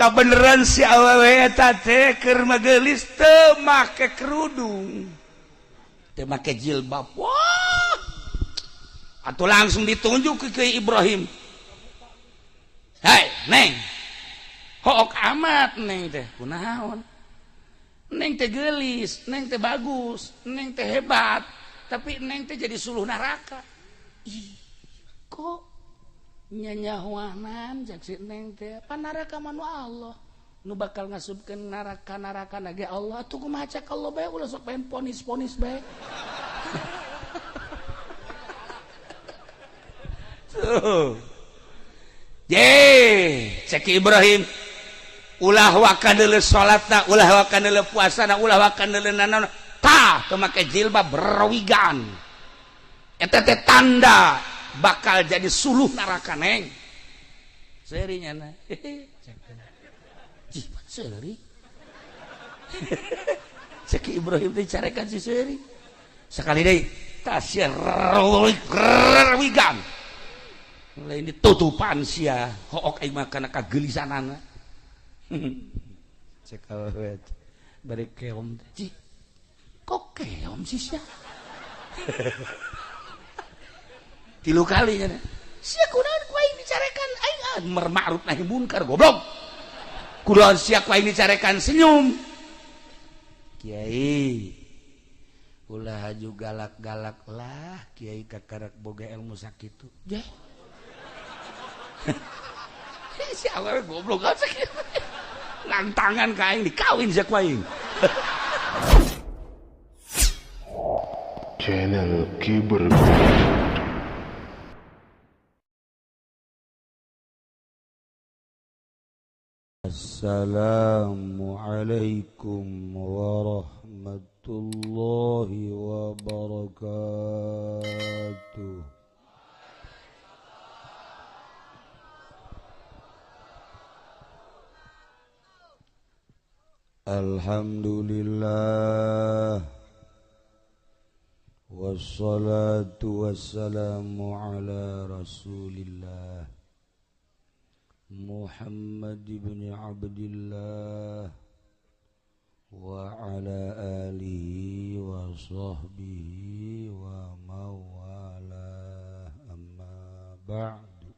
Kabeneran si awewe eta teh keur magelis teu make kerudung, teu make jilbab. Wah, atau langsung ditunjuk ke Kiai Ibrahim. "Hei Neng, hook amat Neng teh. Kunaon? Neng teh gelis, Neng teh bagus, Neng teh hebat, tapi Neng teh jadi suluh neraka." "Ih, kok nyanyahuanan?" cek si Neng teh. "Pan neraka mah nu Allah nu bakal ngasupkeun neraka, neraka ge Allah. Tuh kumaha cek Allah bae, ulah sok pengen ponis-ponis bae." Tuh. Ye, cek Ibrahim, ulah waka deuleu salatna, ulah waka deuleu puasana, ulah waka deuleu nanaon. Tah, teu make jilbab berwigan. Eta teh tanda bakal jadi suluh neraka, Neng. Seuri nya na. Cih, seuri. Cek Ibrahim teh carekan si seuri. Sekali deui, tah sia wigan. Lain ditutupan sia, hook aing mah kana kagelisanana. Cek awewe bari keom teh. "Cih, kok keom sih sia?" Tilu kali nya. "Sia kunaon ku aing dicarekan aing amar ma'ruf nahi munkar, goblok. Kunaon sia ku aing dicarekan senyum?" "Kiai, ulah haju galak-galak lah, Kiai kakarak boga ilmu sakitu." Jeh. Si awewe goblok aja. Lantangan ka aing dikawin sia ku aing. Channel Kiber. Assalamualaikum warahmatullahi wabarakatuh. Alhamdulillah, wassalatu wassalamu ala rasulillah Muhammad ibn Abdillah wa ala alihi wa sahbihi wa mawalah, amma ba'du.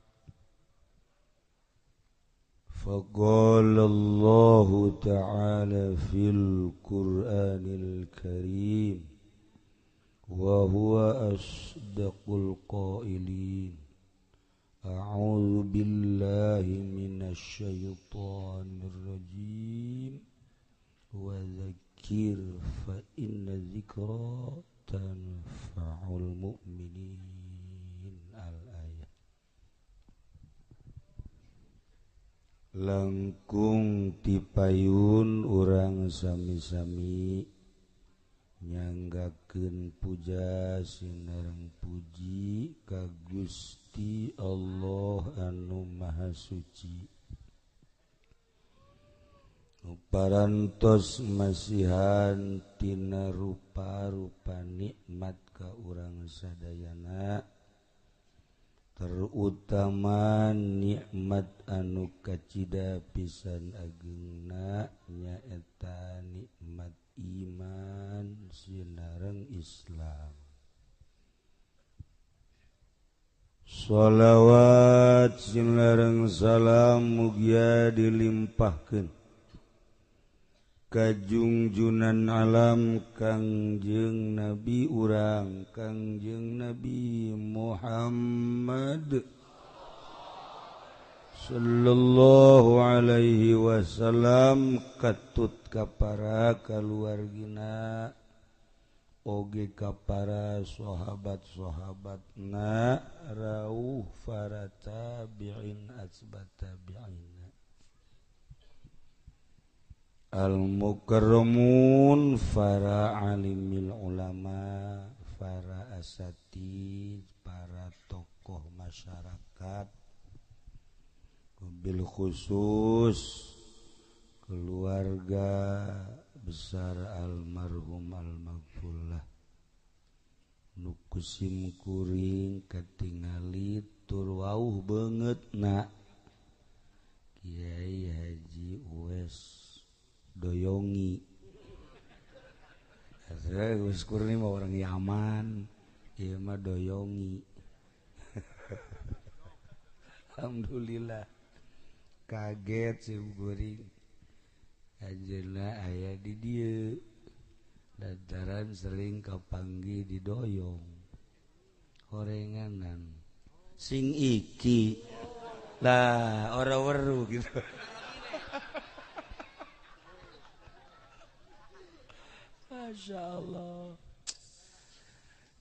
فقال الله تعالى في القرآن الكريم وهو أصدق القائلين: أعوذ بالله من الشيطان الرجيم وذكر فإن الذكرى تنفع المؤمنين. الآية. Langkung tipayun urang sami-sami nyanggakeun puja sinareng puji ka Gusti Allah anu Maha Suci, nu parantos masihan tina rupa-rupa nikmat ka urang sadayana, terutama nikmat anu kacida pisan agengna nyaeta nikmat iman sinareng Islam. Sholawat sinareng salam mugia dilimpahkeun ka junjunan alam Kangjeng Nabi urang Kangjeng Nabi Muhammad sallallahu alaihi wasallam, katut ka para kaluargina oge ka para sahabat-sahabatna rauh para tabi'in asbat tabi'in al-mukarramun, para alimil ulama, para asatid, para tokoh masyarakat, bil khusus keluarga besar almarhum almaghfurlah nu kusim kuring katingali tur wauh beungeutna Kiai Haji Doyongi. Gus Kurni mah orang Yaman, ieu mah Doyongi. Alhamdulillah kaget sim kuring anjeunna aya di dieu lantaran sering kapanggih di doyong horenganan sing iki lah ora weru gitu. Masya Allah.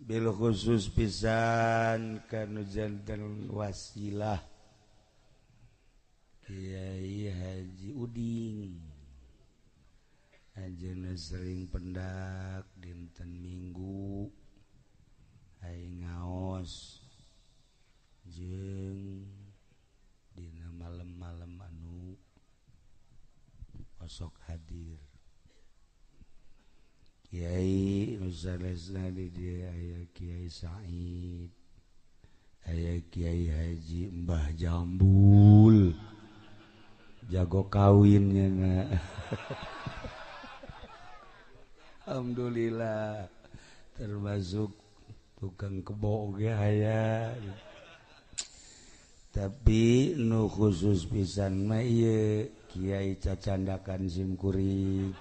Bil khusus pisan kanu janten wasilah Kiai Haji Uding. Anjeunna sering pendak dinten Minggu ai ngaos jeung dina malem-malem anu osok hadir. Kiai nusalesna di dieu aya Kiai Said, aya Kiai Haji Mbah Jambul, jago kawinnya na. Alhamdulillah termasuk tukang kebo oge aya. Tapi nu khusus pisan mah ieu Kiai cacandakan sim kuring.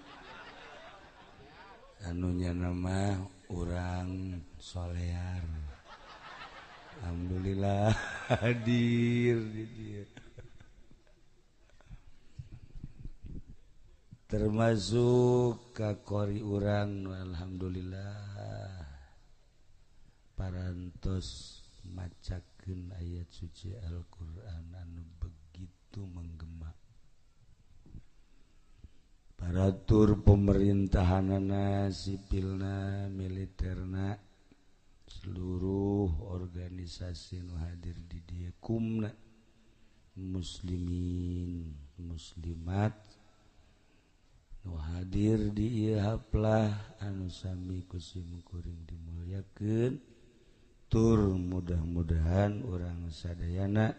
Anunya nama urang solear. Alhamdulillah hadir di dieu. Termasuk kakori urang alhamdulillah parantos macakeun ayat suci Al-Qur'an anu begitu menggema. Paratur pemerintahanana, sipilna, militerna, seluruh organisasi nu hadir di dieu kumna muslimin muslimat nu hadir di ieu haplah anu sami ku sim kuring dimulyakeun tur mudah-mudahan urang sadayana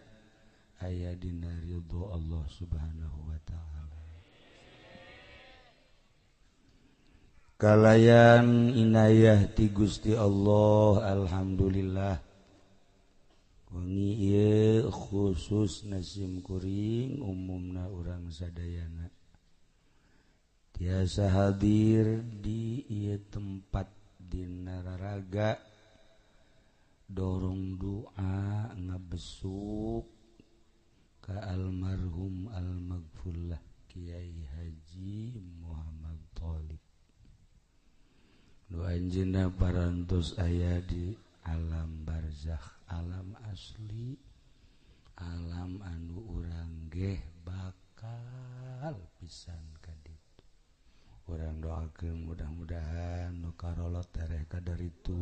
aya dina ridho Allah Subhanahu wa taala. Kalayan inayah ti Gusti Allah alhamdulillah wengi ieu khusus nasim kuring umumna urang sadayana tiasa hadir di ieu tempat dina raraga dorong doa ngabesuk ka almarhum almaghfurlah Kiai Haji Muhammad Thalib. Nu anjeunna parantos aya di alam barzakh, alam asli, alam anu urang geh bakal pisan ka ditu. Urang doakeun mudah-mudahan nu karolot tereh ka daritu.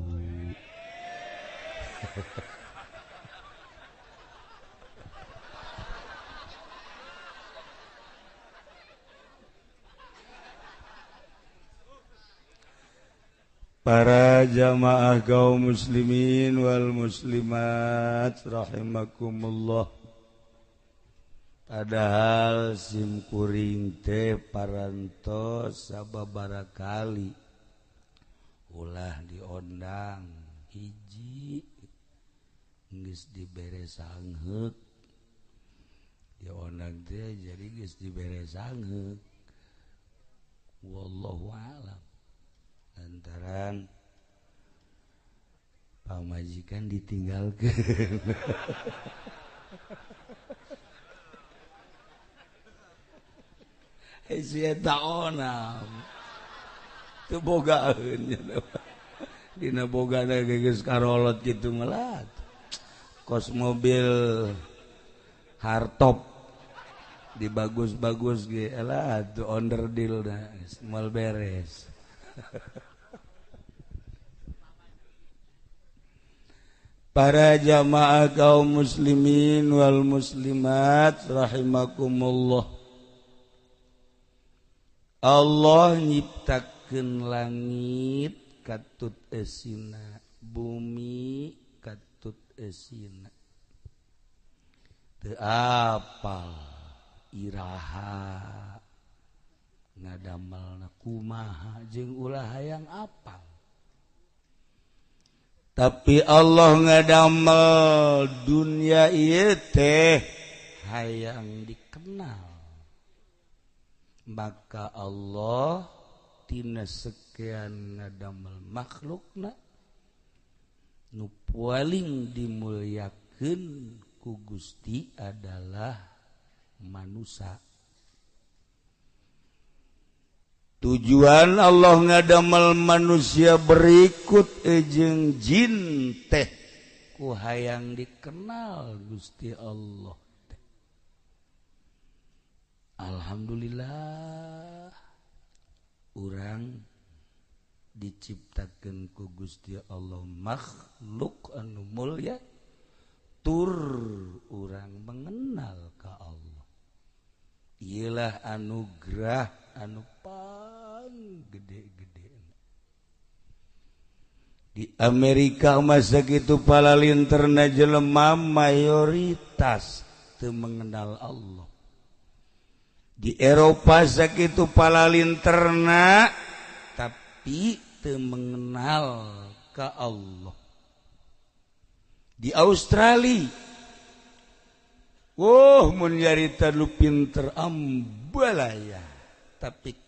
Para jamaah kaum muslimin wal muslimat rahimakumullah. Padahal sim kuring teh parantos sababaraha kali ulah diondang hiji geus dibere sangheuk, diondang teh jadi geus dibere sangheuk. Wallahu a'lam. Lantaran pamajikan ditinggalkeun. Si eta onam teu bogaeun dina bogana geus karolot kitu melat kos mobil hardtop dibagus-bagus ge elah tuh onderdil na moal beres. Para jamaah kaum muslimin wal muslimat rahimakumullah. Allah nyiptakeun langit katut esina, bumi katut esina. Teu apal iraha Ngadamelna kumaha jeung ulah hayang apal. Tapi Allah ngadamel dunia ieu teh hayang dikenal. Maka Allah tina sekian ngadamel makhlukna nu paling dimuliakeun ku Gusti adalah manusia. Tujuan Allah ngadamel manusia berikut jeung jin teh ku hayang dikenal Gusti Allah teh. Alhamdulillah urang diciptakeun ku Gusti Allah makhluk anu mulya tur urang mengenal ka Allah. Iyalah anugerah anu pang gede-gede. Di Amerika masa gitu palalinterna jelema mayoritas teu mengenal Allah. Di Eropa sakitu palalinterna tapi teu mengenal ka Allah. Di Australia, oh mun nyarita lu pinter ambalaya, tapi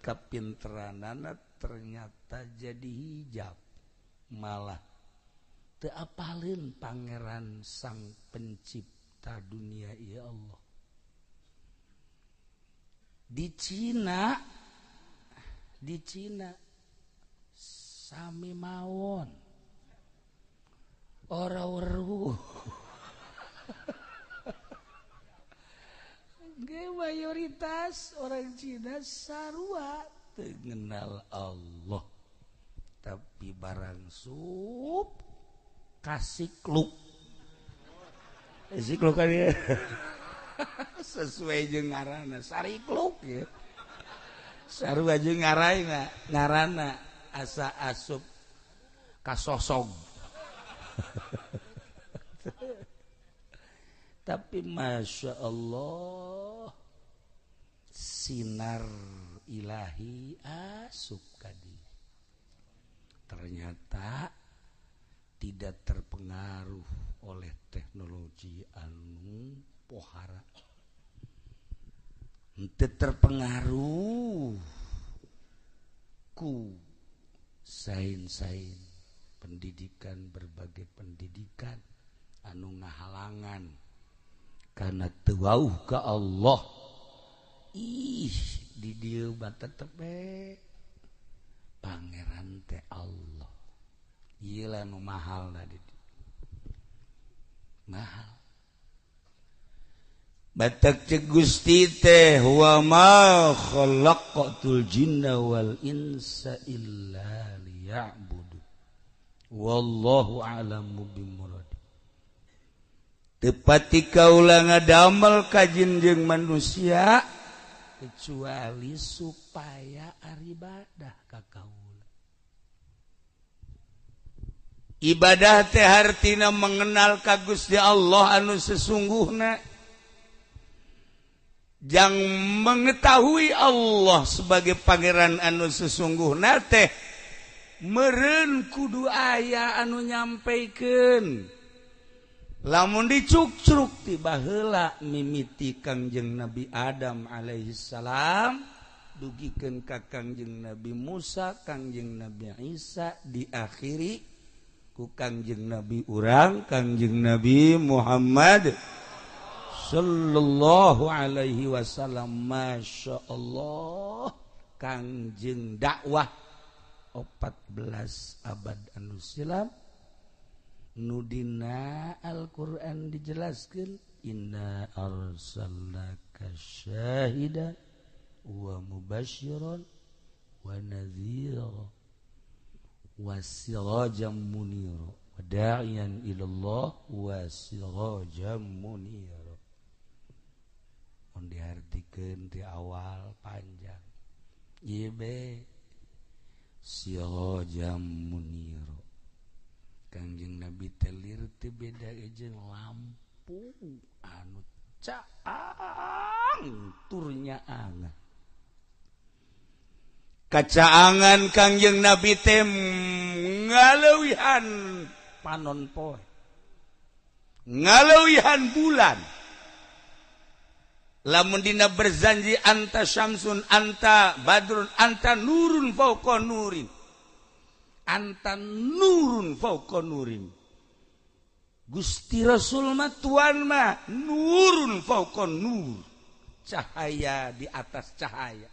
kapinteranana ternyata jadi hijab, malah teu apaleun pangeran sang pencipta dunia ya Allah. Di Cina sami mawon ora weruh. Ge mayoritas orang Cina sarua teu ngenal Allah, tapi barang sup kasikluk sikluk kan ya. Sesuai jeung ngaranna sarikluk ya. Sarua jeung ngaranna asa asup kasosog. Tapi Masya Allah sinar ilahi asup kadi. Ternyata tidak terpengaruh oleh teknologi anu pohara, henteu terpengaruh ku sains-sains pendidikan, berbagai pendidikan anu ngahalangan karena teu wauh ka Allah. Ih di dieu mah tetep pangeran teh Allah. Ieu lah nu mahal di mahal. Batak cek Gusti teh wa ma khalaqatul jinna wal insa illa liya'budu. Wallahu a'lamu bimurad. Tepati kaula ngadamel ka jin jeung manusia kecuali supaya aribadah ka kaula. Ibadah teh hartina mengenal ka Gusti Allah anu sesungguhna. Jang mengetahui Allah sebagai pangeran anu sesungguhna teh meureun kudu aya anu nyampaikan. Lamun dicukcruk ti baheula mimiti Kangjeng Nabi Adam alaihi salam dugikeun ka Kangjeng Nabi Musa, Kangjeng Nabi Isa, diakhiri ku Kangjeng Nabi urang Kangjeng Nabi Muhammad sallallahu alaihi wasallam. Masya Allah Kangjeng dakwah 14 abad anu silam nu dina Al-Qur'an dijelaskeun inna arsalnaka syahidan wa mubasysyiran wa nadhira wa sirajan munira wa da'iyan ila Allah wa sirajan munira. Mun diartikeun ti awal panjang ieu be sirajan munira. Kangjeng Nabi telir teu beda jeung lampu anu caang turnya angan. Kacaangan Kangjeng Nabi teh ngaleuwihan panon poe, ngaleuwihan bulan. Lamun dina berzanji anta syamsun anta badrun anta nurun fauqa nurin, anta nurun fauqa nurin. Gusti Rasul mah tuan mah nurun fauqa nur, cahaya di atas cahaya.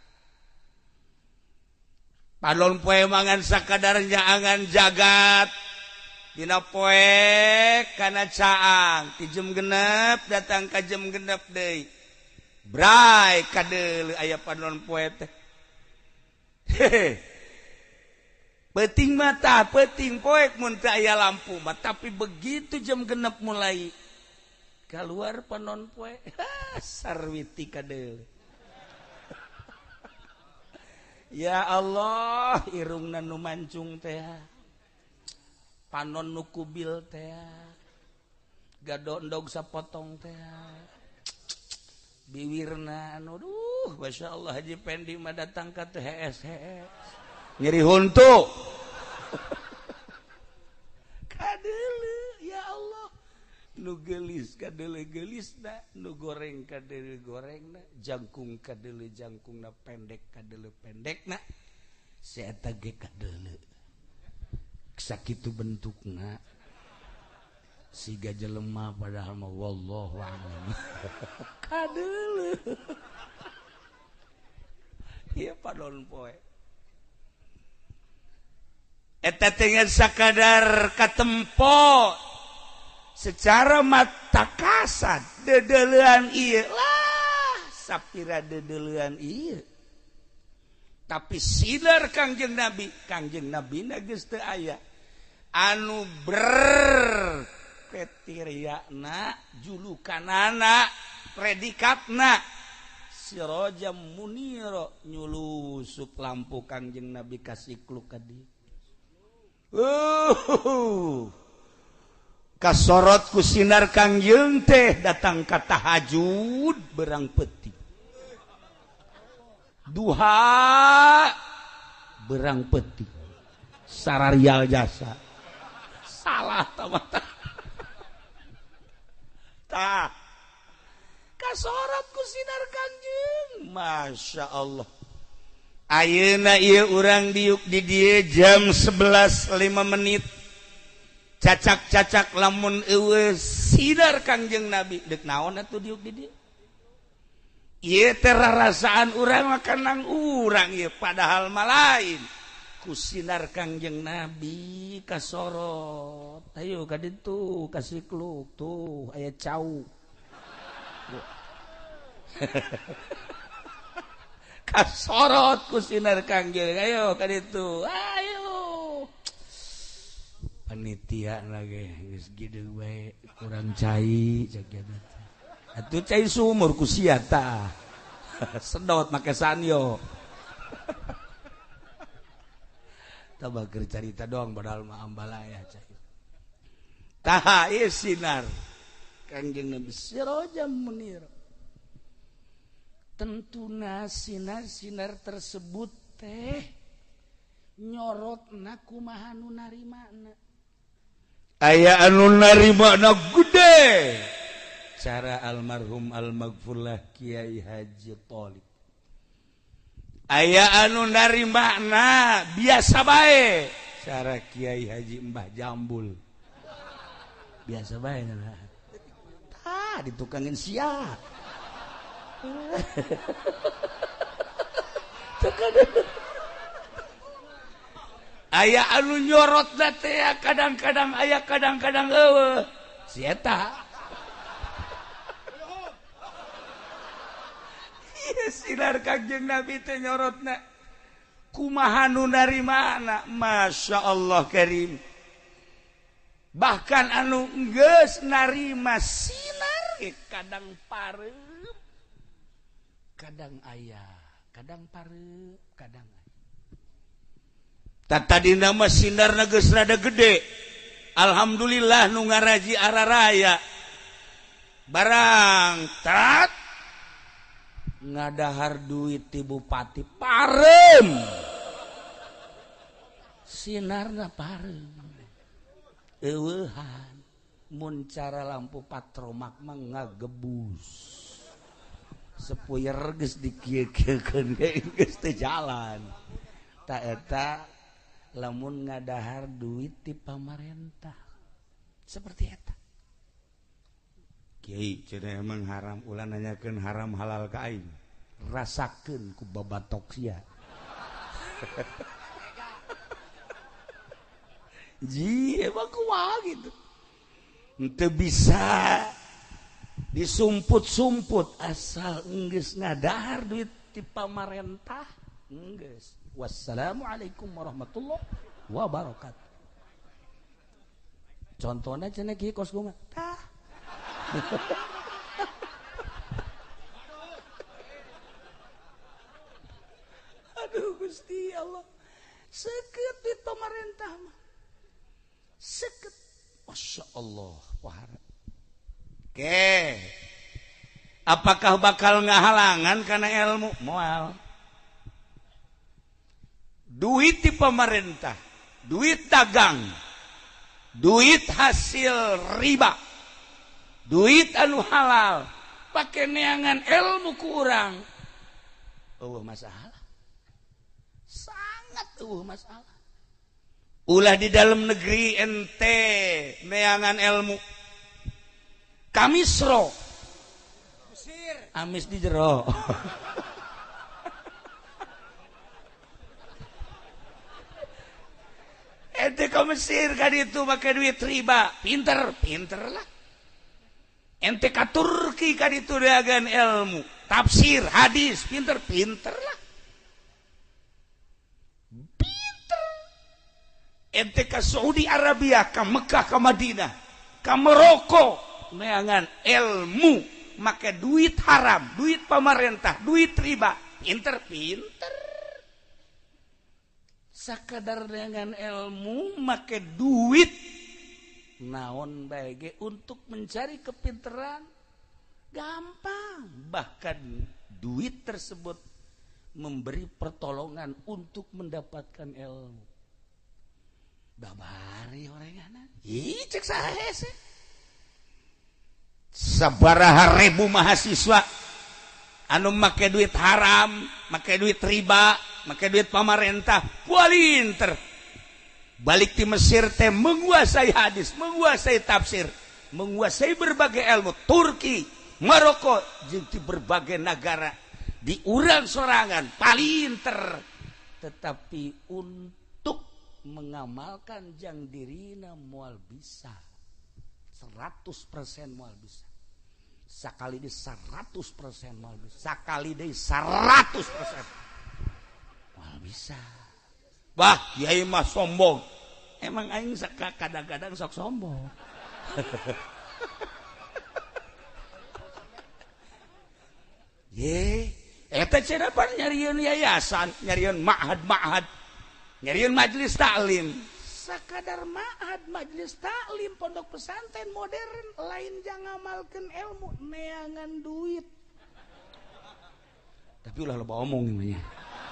Panon poe mangan sakadar nyaangan jagat dina poe kana caang ti jam 6 datang ka jam 6 deui bray kadeuleu aya panon poe teh. Hehe, peuting mata peuting poek mun teu aya lampu mah, tapi begitu jam 6 mulai keluar panon poe sarwiti kadeuleu. Ya Allah, irungna nu mancung teh, panon nu kubil teh, gadondog sapotong teh, biwirna anu duh, Masya Allah Haji Pendi mah datang ka teh hees hees nyeri huntu. Kadeuleu ya Allah, nu geulis kadeuleu geulisna, nu goreng kadeuleu gorengna, jangkung kadeuleu jangkungna, pendek kadeuleu pendekna, si eta ge kadeuleu sakitu bentukna siga jelema padahal mah wallahu a'lam. Kadeuleu ieu panon poe eta teh sakadar katempo secara mata kasat dedeleuan ieu lah sapira dedeleuan ieu, tapi sinar Kangjeng Nabi, Kangjeng Nabi na geus teu aya anu berkritiriana julukanana predikatna sirajam muniro nyulusup lampu Kangjeng Nabi kasikluk ka dieu. Kasorot ku sinar Kangjeng teh datang ka tahajud berang peuting, duha berang peuting, sararial jasa salah tamata. Tah kasorot ku sinar Kangjeng, Masya Allah. Ayeuna ieu urang diuk di dieu jam 11.05, cacak-cacak lamun eueuh sinar Kangjeng Nabi deuk naon atuh diuk di dieu? Ieu teh rarasaan urang mah kanang urang ieu, padahal mah lain. Ku sinar Kangjeng Nabi kasorot, ayo ka ditu kasikluk tuh aya cau. Kasorot ku sinar Kangjeng, ayo ka ditu, ayo. Panitia lagi geus gideung bae kurang cai cek atuh cai sumur ku sia tah sedot make sanyo. Tah bager carita doang padahal mah ambalaya cai. Tah ieu sinar Kangjeng Nabi sirajam munir. Tentuna sinar-sinar tersebut teh nyorotna kumaha nu narimana. Aya anu narimana gede cara almarhum almaghfurlah Kiai Haji Thalib. Aya anu narimana biasa bae cara Kiai Haji Mbah Jambul. Biasa bae nah. Tah ditukangin sia. Aya anu nyorot teh kadang-kadang aya kadang-kadang eueuh si eta. Ieu sinar Kangjeng Nabi teh nyorotna kumaha nu narimana, Masya Allah karim. Bahkan anu geus narima sinar kadang pareup kadang aya, kadang pareup kadang aya. Tadi nama sinar geus rada gede. Alhamdulillah nu ngaraji araraya barang tat ngadahar duit ti bupati parem. Sinarna pareum. Eueuhan mun cara lampu patromak mah ngagebus. Sepuyer geus dikieu-kieukeun ge geus teu jalan. Ta eta lamun ngadahar duit ti pamarentah. Seperti eta. Kiai cenah emang haram ulah nanyakeun haram halal ka aing. Rasakeun ku babatok sia. Ji emang kumaha gitu. Henteu bisa disumput-sumput asal enggeus ngadahar duit ti pamarentah enggeus. Wassalamualaikum warahmatullahi wabarakatuh. Contohna cenah kieu kos kumaha? Tah. Aduh Gusti Allah. Seukeut duit pamarentah mah. Seket, Masya Allah, wahara. Oke, apakah bakal ngahalangan karena ilmu? Moal. Duit di pemerintah, duit dagang, duit hasil riba, duit anu halal, pakai neangan ilmu kurang. Eueuh masalah, sangat eueuh masalah. Ulah di dalam negeri ente neangan ilmu. Kamisro amis di jero. Ente ke Mesir kan itu pakai duit riba, pinter, pinter lah. Ente ke Turki kan itu dagang ilmu, tafsir, hadis, pinter, pinter lah. Ente ke Saudi Arabia, ke Mekah, ke Madinah, ke Maroko, neangan ilmu, make duit haram, duit pemerintah, duit riba, pinter, pinter. Sakadar neangan ilmu, make duit naon bae ge untuk mencari kepinteran gampang. Bahkan duit tersebut memberi pertolongan untuk mendapatkan ilmu. Babari orenganan. Ih, cek saha sih. Sabaraha ribu mahasiswa anu make duit haram, make duit riba, make duit pamarentah, kualinter. Balik di Mesir teh menguasai hadis, menguasai tafsir, menguasai berbagai ilmu. Turki, Maroko, jeung di berbagai negara di urang sorangan palinter. Tetapi untuk mengamalkan jang dirina moal bisa 100% moal bisa. Sakali di 100% moal bisa. Sakali di 100% moal bisa. Wah, kiai mah sombong. Emang aing kadang-kadang sok sombong. Ye, eta cenah pan nyarieun yayasan, nyarieun ma'had-ma'had, nyariin majelis taklim. Sakadar ma'had majelis taklim pondok pesantren modern lain jangan ngamalkeun ilmu, neangan duit. Tapi ulah loba omong namanya.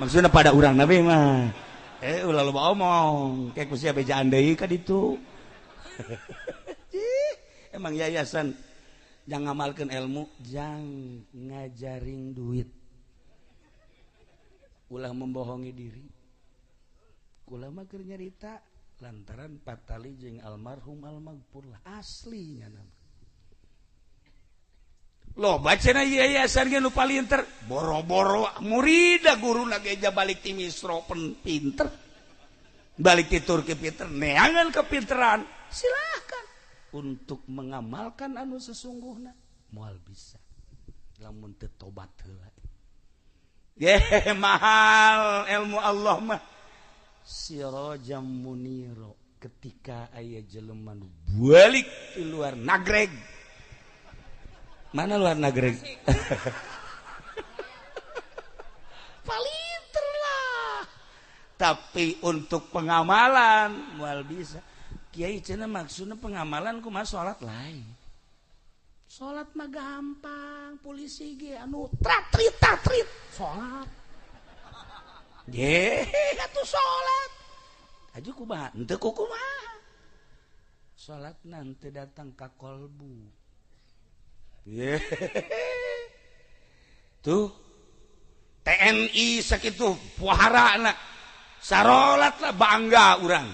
Maksudnya pada urang nabi mah. Ulah loba omong, kayak ku sia bejaan deui ka ditu. Emang yayasan jangan ngamalkeun ilmu, jang ngajaring duit. Ulah membohongi diri. Kula mah keur nyarita lantaran patali jeung almarhum almaghfur lah aslinya nama. Loh bacana yayasan ge nu palinter boro-boro murida guruna ge balik ti Misro pinter. Balik ti Turki pinter, neangan kepinteran. Silahkan untuk mengamalkan anu sesungguhna moal bisa. Lamun teu tobat heula. Ye mahal ilmu Allah mah. Sirajam muniro ketika aya jelema nu balik di luar nagreg. Mana luar nagreg? Palinter lah. Tapi untuk pengamalan moal bisa. Kiai cenah maksudna pengamalan kumaha salat lain. Salat mah gampang, polisi ge anu tratrit tatrit salat. Ye, atuh salat. Aju kumaha? Henteu kumaha. Salat nanti datang ka kolbu. Tuh TNI sakitu puharana sarolat lah bangga urang.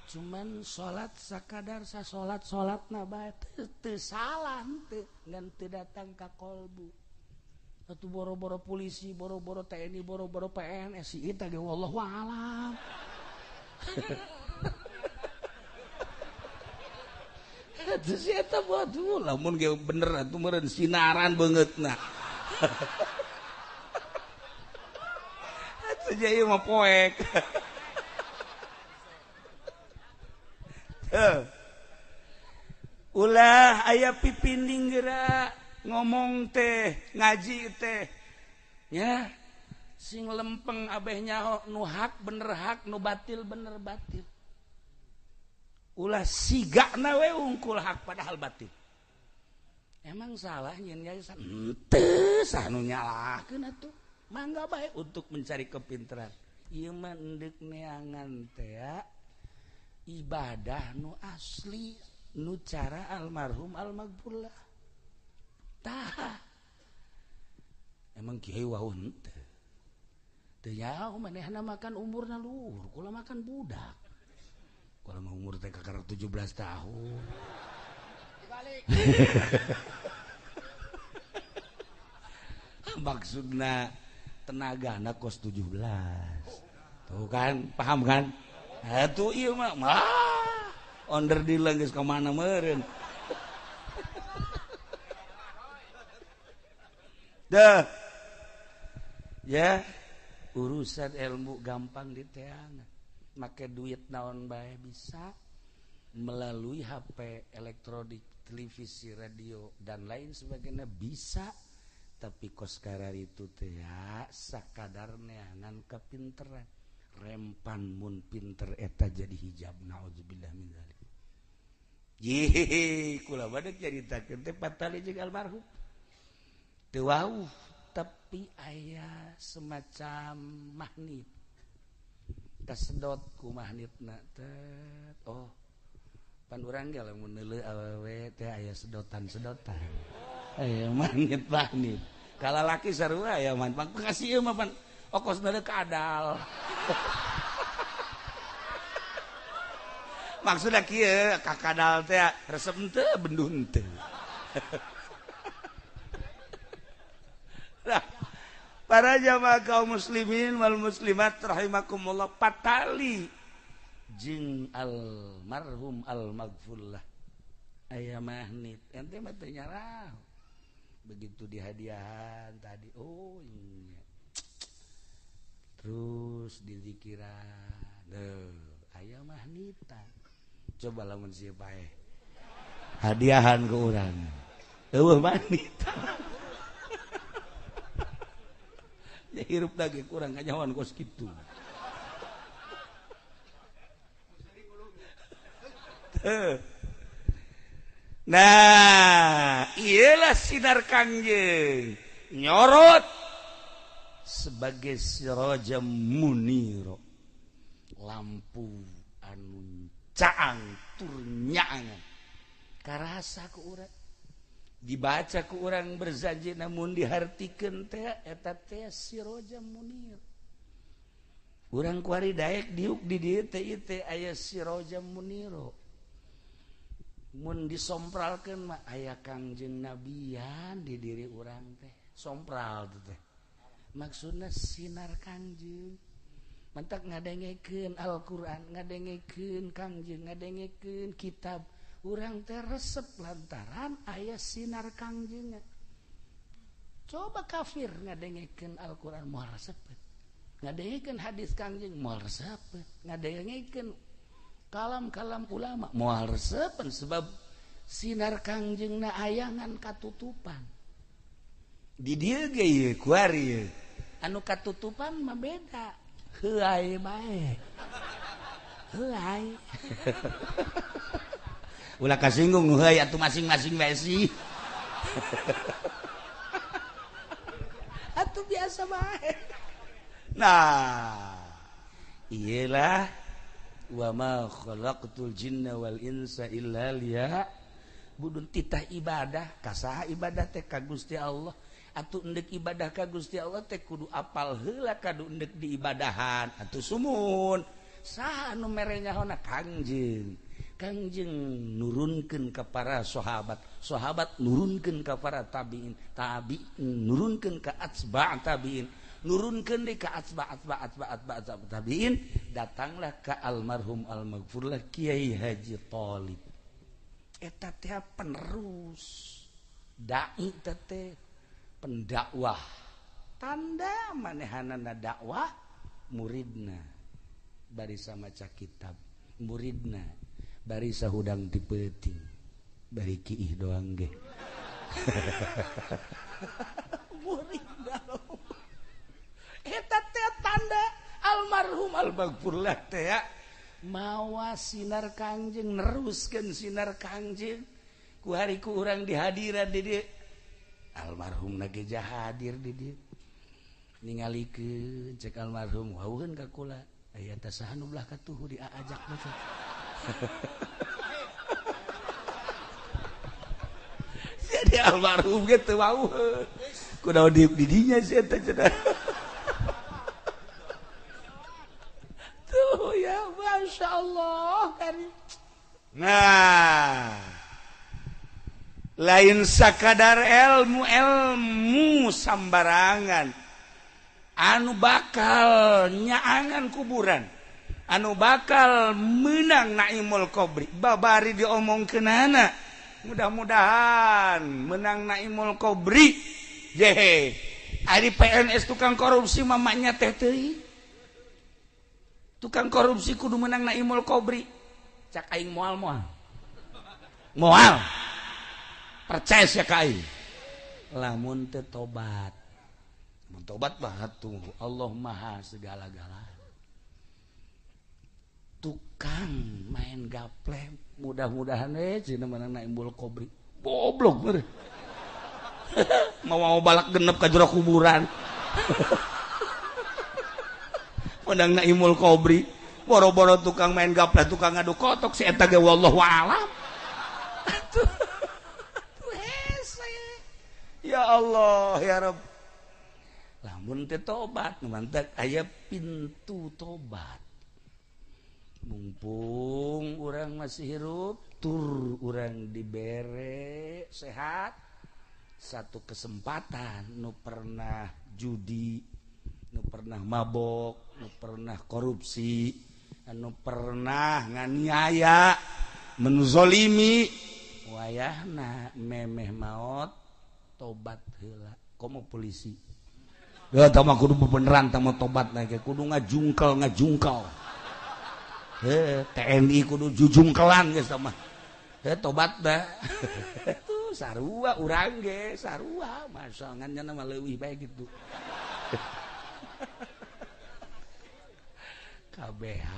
Cuman salat sakadar sasolat salatna bae teu salah henteu ngan teu datang ka kolbu. Atuh boro-boro polisi, boro-boro TNI, boro-boro PNS si eta ge wallahu alam. Atuh si eta buat lamun ge bener atuh meureun sinaran beungeutna. Atuh ieu mah poek. Ulah aya pipinding geura ngomong teh ngaji teh ya sing lempeng abeh nyaho nu hak bener hak nu batil bener batil. Ulah sigana we ungkul hak padahal batil. Emang salah nyeun yayasan henteu sah nu nyalahkeun atuh. Mangga bae untuk mencari kepintaran. Ieu mah endek neangan teh ibadah nu asli nu cara almarhum almaghfurlah. Tah. Emang kiai wau henteu. Teu nyaho manehna makan umurna luhur, kula makan budak. Kula mah umur teh kakara 17 tahun. Dibalik. Maksudna tenagana kos 17. Tuh kan, paham kan? Atuh ieu mah onder dilang geus ka mana meureun. Dah. Ya, urusan ilmu gampang diteangan. Make duit naon bae bisa melalui HP, elektronik, televisi, radio dan lain sebagainya bisa. Tapi kos karar itu teh sakadar neangan kepinteran. Rempan mun pinter eta jadi hijab, naudzubillah min dzalik. Ye, kula badak caritakeun teh patali jeung almarhum. Teu wauh, tapi aya semacam magnet. Kasedot ku magnetna teh. Oh, pan urang ge lamun neuleuh awewe teh aya sedotan-sedotan. Aya magnet-magnet. Kalalaki sarua aya man. Pang kasih ieu mah pan okos neuleuh kadal. Maksudna kieu ka kadal teh resep henteu benduh henteu. Nah, para jamaah kaum muslimin wal muslimat rahimakumullah, patali jeung almarhum almaghfurlah aya magnet ente mah teu nyarah. Begitu dihadiahan tadi, oh iya. Terus dizikiran, aya magneta. Coba lamun sieu paeh hadiahan ke urang, eueuh magneta. Ya hirup lagi kurang kanyawan kos kitu. Nah, iyalah sinar Kangjeng nyorot sebagai siraja muniro, lampu anu caang tur nyaangan. Karasa ku urang, dibaca ku urang berjanji namun dihartikeun teh eta teh siraja munir. Urang kuari daek diuk di dieu teh ieu teh aya siraja muniro. Mun disompralkeun mah aya Kangjeng Nabian di diri urang teh. Sompral teh. Maksudna sinar Kangjeng. Mantak ngadengekeun Al-Qur'an, ngadengekeun Kangjeng, ngadengekeun kitab. Urang teh resep lantaran aya sinar Kangjeng. Coba kafir ngadengekeun Al-Qur'an moal resep. Ngadengekeun hadis Kangjeng moal resep. Ngadengekeun kalam-kalam ulama moal resepen sebab sinar Kangjengna ayangan katutupan. Di dieu ge ieu kuari ieu. Anu katutupan mah beda. Heuay bae. Heuay. Ulah kasinggung nu heuay atuh masing-masing bae sih. Atuh biasa bae. Nah, iyalah Wa ma khalaqtul jinna wal insa illa liya'budun. Titah ibadah ka saha ibadah teh ka Gusti Allah. Atuh endek ibadah ka Gusti Allah teh kudu apal heula kadu endek diibadahan. Atuh sumun saha anu mere nyahona? Kangjeng. Kangjeng nurunkeun ka para sahabat, sahabat nurunkeun ka para tabiin, tabiin nurunkeun ka atsba' tabiin, nurunkeun deui ka atsba' atsba' atsba' atsba' tabiin, datanglah ka almarhum almaghfurlah Kiai Haji Thalib. Eta teh penerus dai teh pendakwah. Tanda manehanana dakwah muridna bari maca kitab, muridna bari sahudang ti peuting, bari kiih doang ge. Muridna eta teh tanda almarhum almaghfurlah teh mawa sinar Kangjeng, neruskeun sinar Kangjeng. Ku hari ku urang dihadiran di dieu, almarhum na ge hadir di dieu. Ningalikeun cek almarhum wauheun ka kula, aya teh saha nu belah katuhu diajak mah. Jadi almarhum ge teu wauheun. Kunaon diuk di dinya sih eta cenah. Tuh ya, Masya Allah. Nah, lain sakadar ilmu ilmu sambarangan anu bakal nyaangan kuburan, anu bakal menang naimul kobri. Babari diomongkeunana, mudah-mudahan menang naimul kobri. Jehe, ari PNS tukang korupsi mamanya teh teuing. Tukang korupsi kudu menang naimul kobri. Cak aing moal moal. Moal. Percaya sia ka aing. Lamun teu tobat. Mun tobat mah atuh Allah Maha segala-galana. Tukang main gaple mudah-mudahan cenah menang naimul kobri. Goblok bener. Mau balak genep ka jero kuburan. Menang naimul kobri, boro-boro tukang main gaple, tukang ngadu kotok si eta ge wallahu alam. Atuh hese. Ya Allah ya Rabb. Lamun teu tobat, mantak aya pintu tobat. Mumpung urang masih hirup, tur urang dibere sehat, satu kesempatan nu pernah judi, nu pernah mabok, nu pernah korupsi, nu pernah nganiaya, menzolimi, wayahna memeh maot tobat heula. Komo polisi. Ya tah mah kudu beneran tah mah tobat na ge kudu ngajungkel-ngajungkel. Heh, TNI kudu jujungkelan geus tah mah. Heh, tobat dah. Tuh sarua urang ge, sarua masangan nya mah leuwih bae gitu. KBH.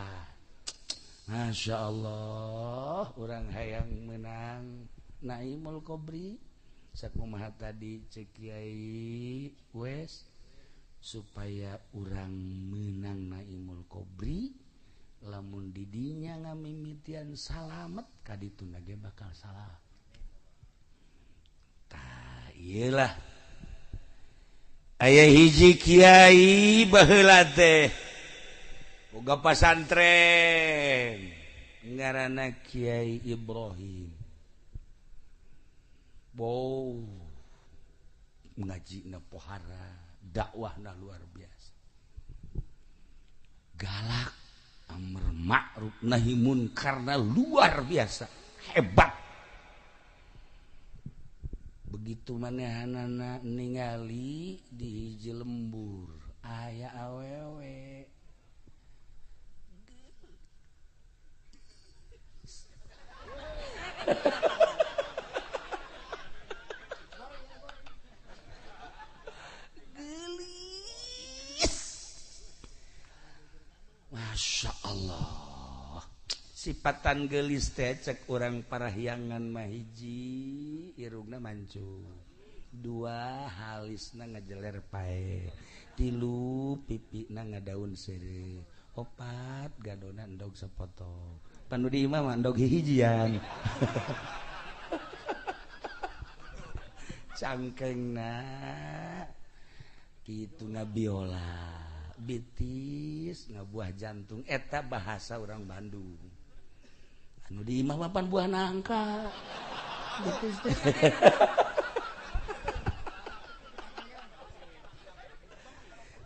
Masya Allah, orang hayang menang naimul kobri. Sakumaha tadi cek Kiai wes supaya orang menang naimul kobri, lamun didinya ngamimitian salamet kadituna ge bakal salah. Tah iyalah. Aya hiji kiai baheula teh boga pasantren ngaranna Kiai Ibrahim. Wow, ngajina pohara, dakwahna luar biasa. Galak, amar ma'ruf nahi munkarna luar biasa, hebat. Begitu manehanana ningali di hiji lembur aya awewe. Gelis. Masya Allah. Sipatan gelis teh cek urang parahyangan mah hiji irungna mancung, dua halisna ngajeler pae, tilu pipina ngadaun seureuh, Opat gadona endog sapotong. Pan nu di imah mah endog hihijian. Cangkengna kitu ngabiola bitis ngabuah jantung eta bahasa orang Bandung. Anu di imah mah pan buah nangka. Bitis teh.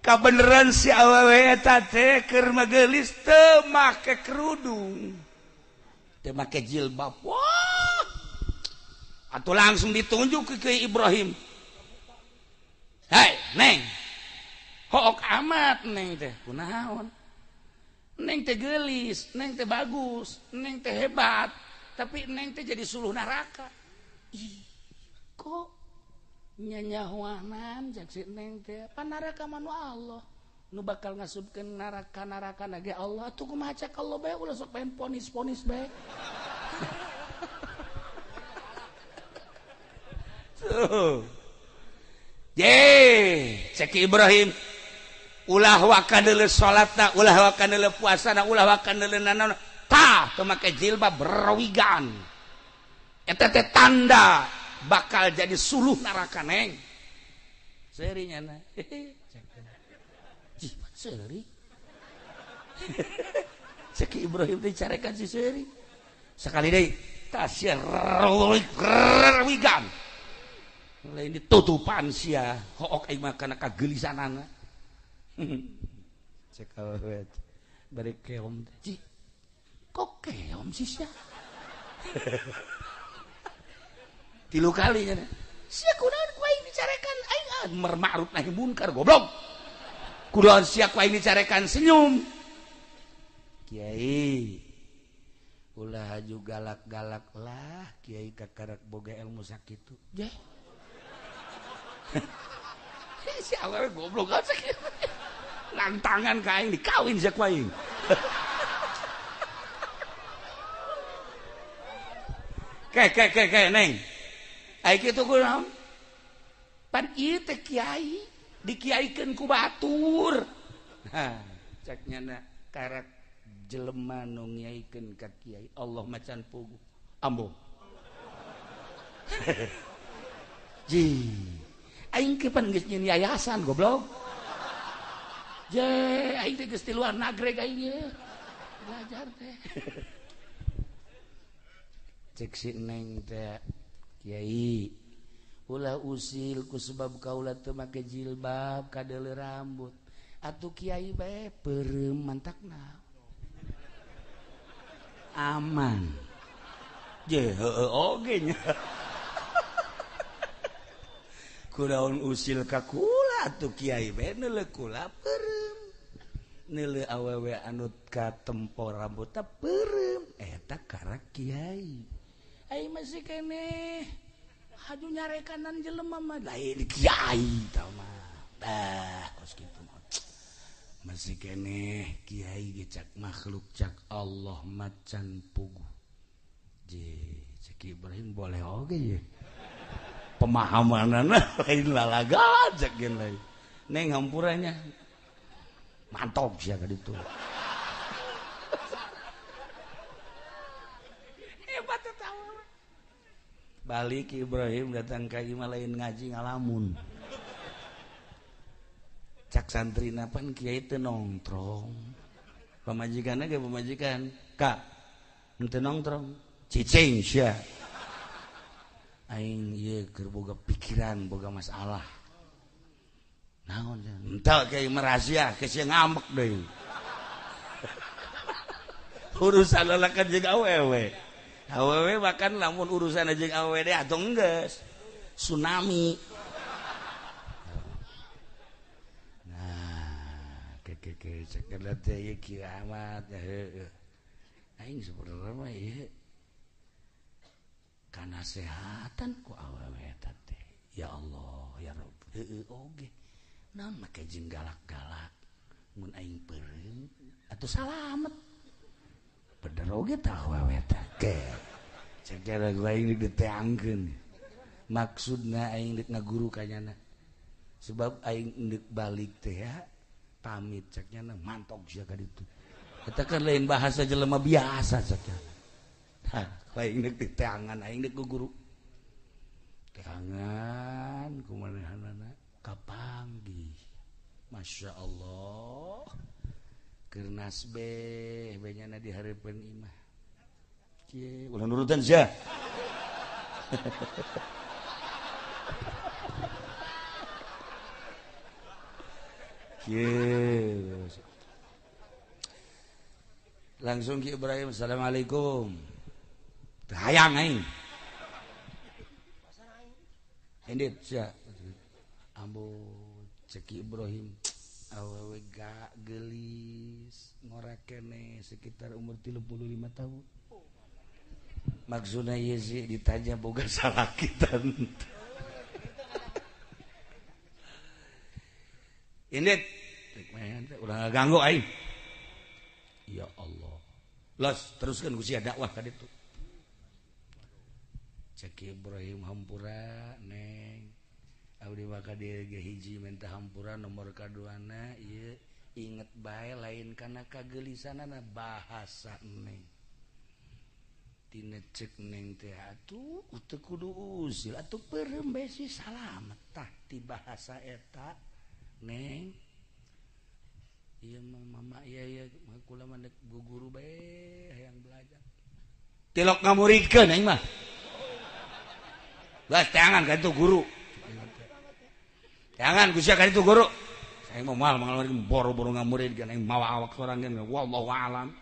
Kabeneran si awewe eta teh keur magelis teu make kerudung, teu make jilbab. Wah, atuh langsung ditunjuk ke Ibrahim. Hei neng, hook amat neng teh, kunaon? Neng teh geulis, neng teh bagus, neng teh hebat, tapi neng teh jadi suluh neraka. Ih, kok nyanyahuanan cek si neng teh pan neraka mah nu Allah nu bakal ngasupkeun neraka-neraka ge Allah atuh kumaha cek Allah bae ulah sok pengen ponis-ponis bae. Tuh. Ye, cek Ibrahim ulah waka deuleu salatna, ulah waka deuleu puasana, ulah waka deuleu nanaon. Tah teu make jilbab berwigan. Eta teh tanda bakal jadi suluh neraka neng. Seuri nyana. Cih, seuri. Cek Ibrahim teh carekan si seuri. Sekali deui tasya wigan. Lain ditutupan sia, hook aing mah kana kageulisanana. Cek awewe bari keom teh. Cih, kok keom sih sia? Tilu kali nya. Sia kunaon ku aing dicarekan aing amar ma'ruf nahi munkar goblok. Kunaon sia ku aing dicarekan senyum. Kiai ulah haju galak-galak lah kiai kakarak boga ilmu sakitu. Jeh. Si awewe goblok aja kieu. Lantangan ka aing dikawin sia ku aing. Ke ke ke ke neng. Ai kitu kunaon? Pan ieu teh kiai, dikiaikeun ku batur. Hah, cek nyana karak jelema nu ngiaikeun ka kiai, Allah macan puguh. Ambo. Ji. Aing ke pan geus nyieun yayasan goblok. Je, aing teh geus ti luar nagreg aing ieu. Belajar teh. Cek si neng teh kiai ulah usil ku sebab kaula teu make jilbab kadeuleu rambut atuh kiai bae peureum mantakna aman je heueuh oge nya kunaon usil ka kula atuh kiai bae neuleuh kula peureum neuleuh awewe anu katempo rambutna peureum eta karak kiai. Aing masih keneh haju nyarekanan jelema mah lain kiai tah mah. Dah kos kitu mah. Masih keneh kiai ge cak makhluk cak Allah macan puguh. Je cek Ibrahim boleh oge ye. Pemahamanana lain lalaga cek gen lain. Neng hampuranya mantap sia ka ditu. Hebat eta. Balik Ibrahim datang ka imah lain ngaji ngalamun. Cak santrina pan kiai teu nongtrong. Pamajikanna ge pamajikan, "Kak, henteu nongtrong." Cicing sia. Aing ieu keur boga pikiran, boga masalah. Naon sia? Henteu kiai merasia, ke sia ngambek deui. Urusan lalakan jeung awewe. Awewe bahkan lamun urusan jeung awewe deh atau enggeus tsunami. Nah, ke cek teh ieu kieu amat ya heueuh. Aing sebenarnya mah ieu kanasehatan ku awewe eta teh. Ya Allah, ya Rabb. Heueuh oge. Naon make jeung galak-galak mun aing peureum atuh salamet. Bener oge tah awewe teh. Ke. Cek aing diteangkeun. Maksudna aing deuk ngaguru ka nyana. Sebab aing deuk balik teh ya Pamit ceknya mantok sia ka ditu. Eta kan lain bahasa jelema biasa ceknya. Hah, aing deuk diteangan aing deuk ku guru. Teangan kumanehanana kapanggih. Masya Allah. Keur nasbeh we nyana di hareupeun imah. Kieu ulah nurutan sia. Yes. Langsung Ki Ibrahim, assalamualaikum. Hayang aing. Indit sia. Ambo cek Ki Ibrahim, awewe gak gelis, ngora kene sekitar umur 35 tahun. Maksudna ieu sih ditanya boga salaki tante. Indit, ulah ganggu aing. Ya Allah. Los, teruskan ku sia dakwah ka ditu. Cek Ibrahim hampura neng. Abdi mah ka dieu ge hiji minta hampura nomor kaduana ieu inget bae lain kana kagelisanana bahasa neng. Tina cek neng teh atuh teu kudu usil atuh peureum bae si salamet tah ti bahasa eta. Neng, iya mama iya iya kula mah dek guru bae hayang belajar. Tilok ngamuridkeun aing mah. Geus teangan ka itu guru. Teangan ku sia ka itu guru. Aing mah moal boro-boro ngamuridkeun aing mawa awak sorangan wallahu alam.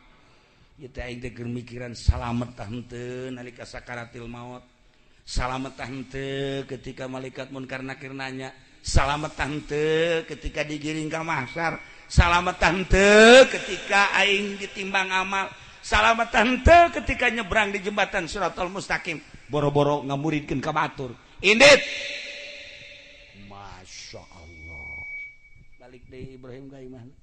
Ieu teh aing teh keur mikiran salamet tah henteu nalika sakaratil maut. Salamet tah henteu ketika malaikat munkar nakir nanya. Salamet tante ketika digiring ka mahsyar, salamet tante ketika aing ditimbang amal, salamet tante ketika nyebrang di jembatan Shiratal Mustaqim, boro-boro ngamuridkeun ka batur. Indit. Masya Allah. Balik deui Ibrahim ka imahna.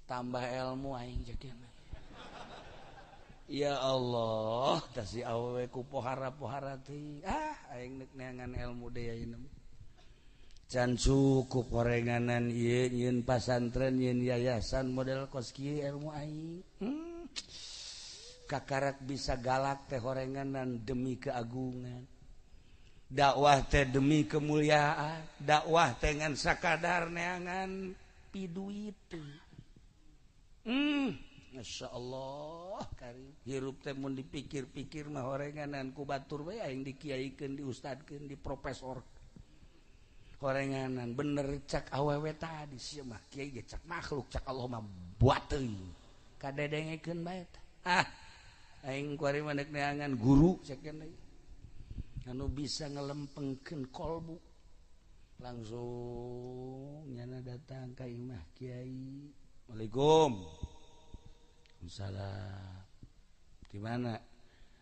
Tambah ilmu aing jadinya. Ya Allah, tah si awewe ku pohara-pohara teh. Ah, aing nek neangan ilmu deui ayeuna. Can cukup horenganan ieu nyieun pasantren, nyieun yayasan model kos kieu ilmu aing. Kakarak bisa galak teh horenganan demi keagungan. Dakwah teh demi kemuliaan, dakwah teh ngan sakadar neangan piduit. Masya Allah karim. Hirup teh mun dipikir-pikir mah horenganan ku batur we aing dikiaikeun, diustadkeun, diprofesor. Horenganan bener cak awewe tadi sia mah kiai ge cak makhluk cak Allah mah buat teuing. Kadedengekeun bae tah. Ah, aing kuari mah deuk neangan guru cek deui. Anu bisa ngelempengkeun kolbu. Langsung nyana datang ka imah kiai. Waalaikum. Salam. Di mana?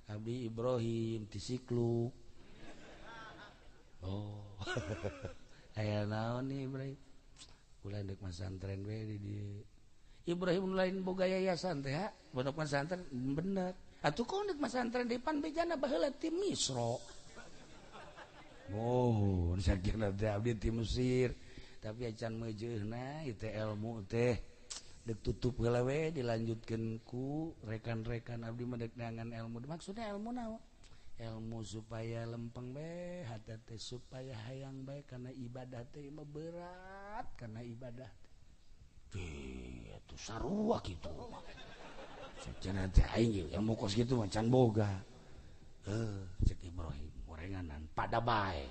Abi Ibrahim di Sikluk. Oh. Aya naon nih Ibrahim? Ulah deuk masantren we di dieu. Ibrahim lain boga yayasan teh ha? Pondok pesantren bener. Atuh kok deuk masantren deui pan bejana baheula ti Misro. Oh, sakira teh abdi ti Mesir. Tapi acan meujeuna ieu teh ilmu teh. Dek tutup heula we dilanjutkeun ku rekan-rekan abdi mah dek neangan ilmu. Maksudnya ilmu naon? Ilmu supaya lempeng bae hate teh supaya hayang bae kana ibadah teh mah berat kana ibadah teh. Atuh sarua kitu mah. Cenah teh aing ilmu kos kitu mah can boga. Cek Ibrahim gorenganan pada bae.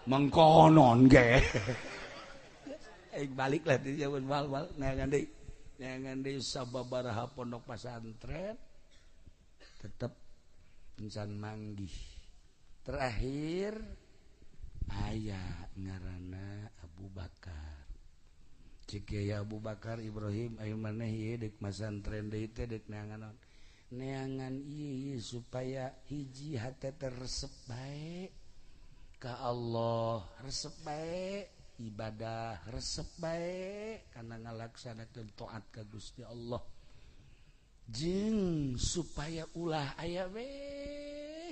Mengkonon ge. Aing balik lah di jaman wal-wal neangan deui sababaraha pondok pesantren tetep encan manggih. Terakhir aya ngaranna Abu Bakar. Cek ya Abu Bakar Ibrahim ayo maneh ieu deuk masantren deui teh deuk neangan naon? Neangan ieu supaya hiji hate teh resep bae ka Allah, resep bae ibadah, resep bae kana ngalaksanakeun taat ka Gusti Allah. Jeung supaya ulah aya we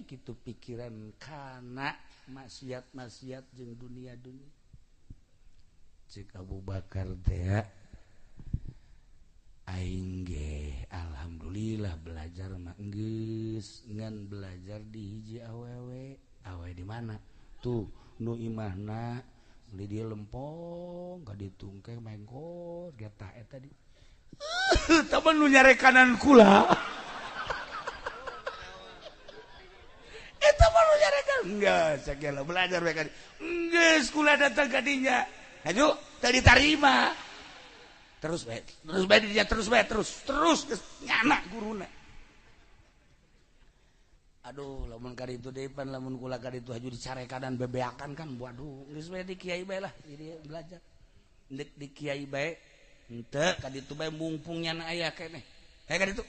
kitu pikiran kana maksiat-maksiat jeung dunia-dunia. Cek Abu Bakar teh aing ge alhamdulillah belajar mah geus ngan belajar di hiji awewe. Awewe di mana? Tuh nu imahna di dieu lempong ka ditu engke mengkot getah eta di. Taman nu nyarekanan kula. Eta mah nu nyarekan. Geus sagala belajar bae ka dieu. Geus kula datang ka dinya. Hayu teu ditarima. Terus bae, terus bae dia terus bae terus, terus geus nyana guruna. Aduh, lamun ka ditu deui pan lamun kula ka ditu haju dicarekanan bebeakan kan waduh, geus bae di kiai bae lah jadi belajar. Deuk di kiai bae henteu ka ditu bae mungpung nyana aya keneh. Hayu ka ditu.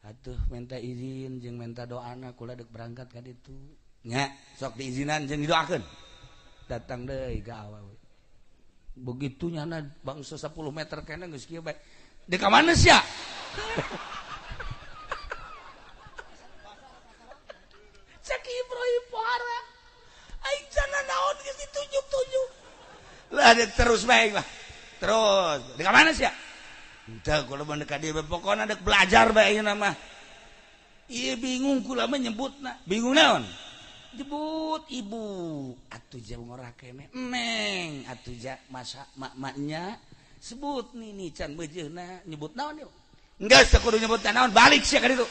Atuh minta izin jeung minta doana kula deuk berangkat ka ditu. Nya, sok diizinan jeung didoakeun. Datang deui ka awewe. Begitu nyana bangsa 10 meter keneh geus kieu bae. Deuk ka mana sia? Cek Ibrahim pohara. Aing cana naon geus ditunjuk-tunjuk. Lah terus bae lah. Terus, deuk ka mana sia? Henteu kula mah deuk ka dieu pokona deuk belajar bae ayeuna mah. Ieu bingung kula mah nyebutna. Bingung naon? Jebut ibu atuh ja ngora keneh neng atuh ja masa mak-maknya sebut nini can beujeuna nyebut naon ieu? Geus teu kudu nyebut naon balik sia ka ditu.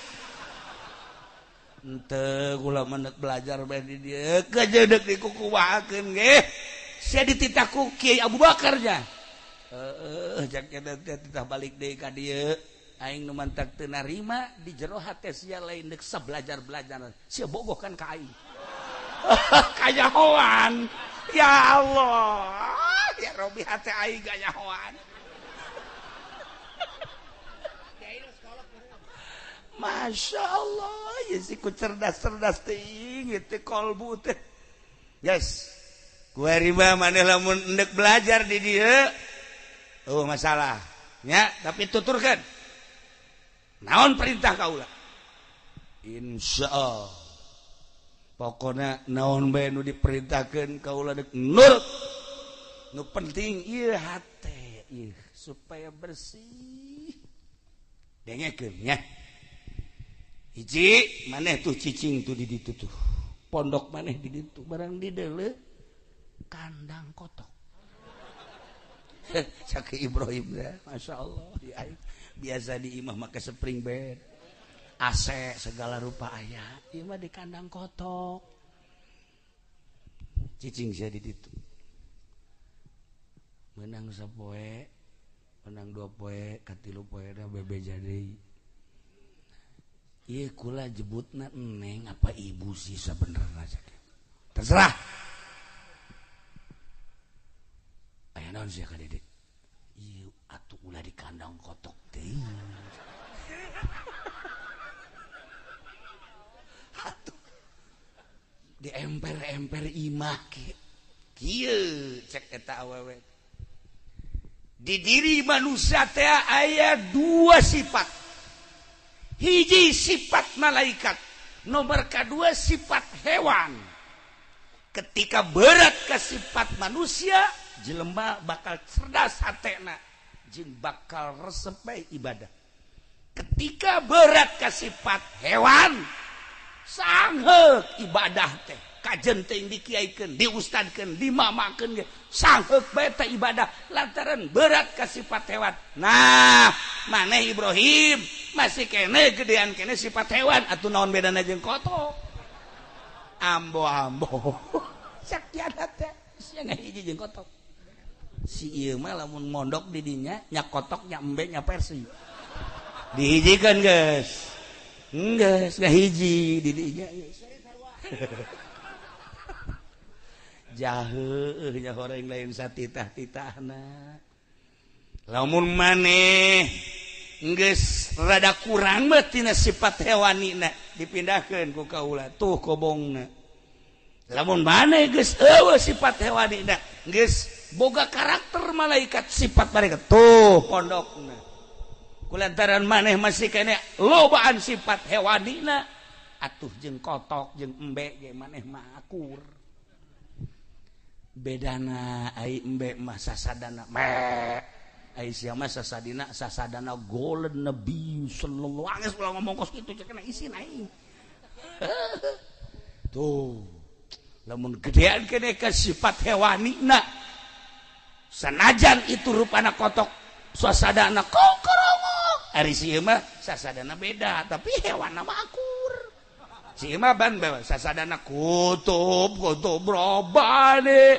Henteu kula mah deuk belajar bae di dieu kejeudeuh deuk dikukumahakeun ge. Sia dititah ku Kiai Abu Bakar nya. Heeh, jak eta teh titah balik deui ka dieu. Aing nu mantak teu narima di jero hate sia lain deuk sabelajar-belajar. Sia bogoh kan ka aing. Kanyahoan. Ya Allah. Ya Robi hate aing kanyahoan. Masya Allah, ya si ku cerdas-cerdas teuing teh kolbu teh. Yes. Ku riba maneh lamun endek belajar di dieu. Oh masalah nya, tapi tuturkeun. Naon perintah kaula? Insyaallah. Pokona naon bae nu diperintahkeun kaula deuk nurut. Nu penting ieu hate ieu supaya bersih. Dengekeun nya. Hiji maneh tuh cicing tuh di ditu tuh. Pondok maneh di ditu barang di deuleu kandang kotok. Cak Ibrahim ya, Masya Allah di aing biasa di imah make spring bed AC segala rupa aya ieu mah di kandang kotok cicing sia di ditu menang sapoe menang dua poe katilu poe da bebeja deui ieu kula jebutna neng apa ibu sih sabenerna terserah. Aya naon sia ka Dede? Ieu atuh ulah di kandang kotok teuing. Atuh di emper-emper imah kieu cek eta awewe. Di diri manusia teh aya dua sifat. Hiji sifat malaikat, nomor kedua sifat hewan. Ketika berat ke sifat manusia, jelema bakal cerdas hatena jeung bakal resep bae ibadah. Ketika berat ke sifat hewan, sangheuk ibadah teh kajen teh dikiaikeun, diustadkeun, dimamakeun ge sangheuk bae teh ibadah lantaran berat ke sifat hewan. Nah, maneh Ibrahim masih kene gedean kene sifat hewan atuh naon bedana jeung kotok. Ambo-ambo. Sakiana teh sia ngahiji jeung kotok. Si ieu mah lamun mondok di dinya nya kotok nya embe nya persi. Dihijikeun geus. Geus ngahiji di dinya geus. Jaheuh nya horeng lain satitah-titahna. Lamun maneh geus rada kurang mah tina sifat hewanina dipindahkeun ku kaula tuh kobongna. Lamun maneh geus eueuh sifat hewanina geus boga karakter malaikat sifat mereka tuh pondokna. Kulantaran maneh masih kene lobaan sifat hewanina atuh jeung kotok jeung embe ge maneh mah akur. Bedana ai embe mah sasadana me ai sia mah sasadina sasadana golden nabi sallallahu alaihi wasallam ngomong kos kitu cek isin aing. Tuh lamun gedean kene ka sifat hewanina sanajan itu rupana kotok suasadana kongkorongok ari si mah sasadana beda tapi hewan mah akur. Si mah ban sasadana kutub kutub robani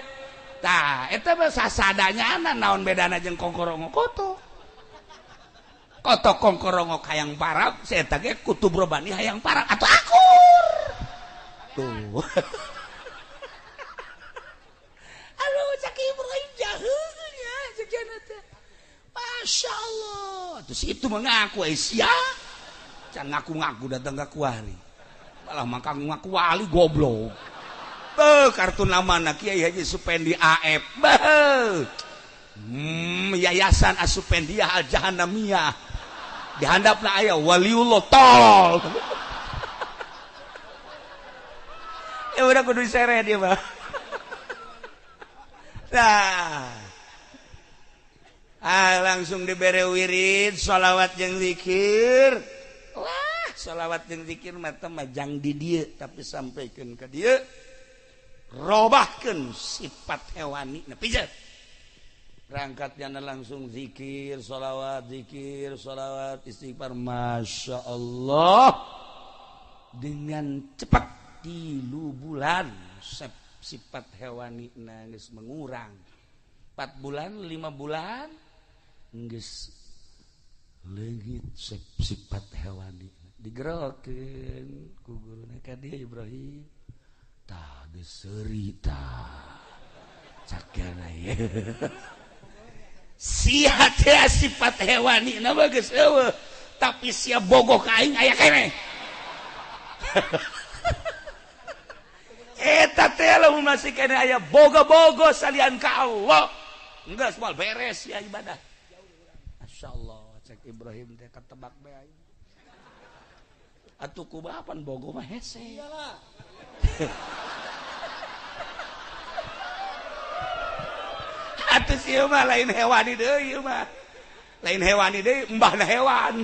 tah eta mah sasadanya naon bedana jeung kongkorongok kotok kotok kongkorongok hayang parab si eta ge kutub robani hayang parab atau akur tuh. Aduh cak Ibrahim jahil ya cek teh Masya Allah. Terus itu mengaku sia can ngaku-ngaku datang ka kuari malah mangka ngaku wali goblok. Beuh kartu namana Kiai Haji Supendi AF. Beuh. Yayasan Asupendiyah Al Jahannamiyah. Dihandapna aya waliullah tolol. Ya udah kudu diseret dia mah. Nah. Ah langsung dibere wirid sholawat jeung zikir. Wah, sholawat jeung zikir mah teh majang di dieu tapi sampaikeun ka dieu. Robahkeun sifat hewani na pijet. Berangkatnya langsung zikir, sholawat, istighfar. Masya Allah. Dengan cepat 3 bulan sifat hewani geus mengurang. 4 bulan, 5 bulan geus leungit sifat hewani. Digerokeun ku guruna ka dieu Ibrahim. Tah geus seuri tah. Cakana ye. Sia teh sifat hewani na mah geus eueuh, tapi sia bogoh ka aing aya keneh. Eta teh lamun masih keneh aya bogo-bogo salian ka Allah. Geus moal beres ya ibadah. Masyaallah cek Ibrahim teh ketebak bae aing. Atuh kumaha pan bogo mah hese. Iyalah. Atuh ieu mah lain hewani deui ieu mah. Lain hewani deui embahna hewan.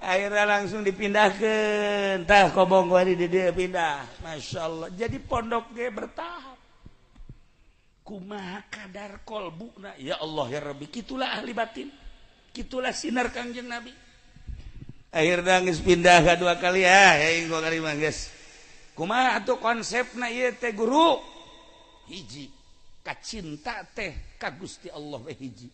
Akhirnya langsung dipindahkeun. Tah kobong wari di dieu pindah. Masyaallah. Jadi pondok ge bertahap. Kumaha kadar kolbuna ya Allah ya Rabbi. Kitulah ahli batin. Kitulah sinar Kangjeng Nabi. Akhirnya geus pindah ka 2 kali ya, aing 2 kali mah geus. Kumaha atuh konsepna ieu teh guru? Hiji kacinta teh ka Gusti Allah we hiji.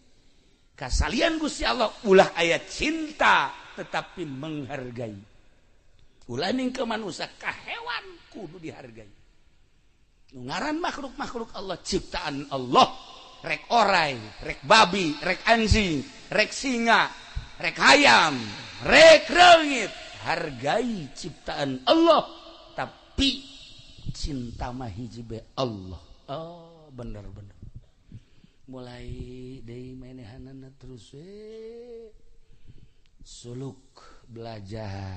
Kasalian Gusti Allah ulah aya cinta tetapi menghargai. Ulah ning ke manusia ka hewan kudu dihargai. Nu ngaran makhluk-makhluk Allah ciptaan Allah, rek orai, rek babi, rek anjing, rek singa, rek hayam, rek reungit, hargai ciptaan Allah tapi cinta mah hiji be Allah. Oh, bener-bener. Mulai deui manehanana terus suluk belajar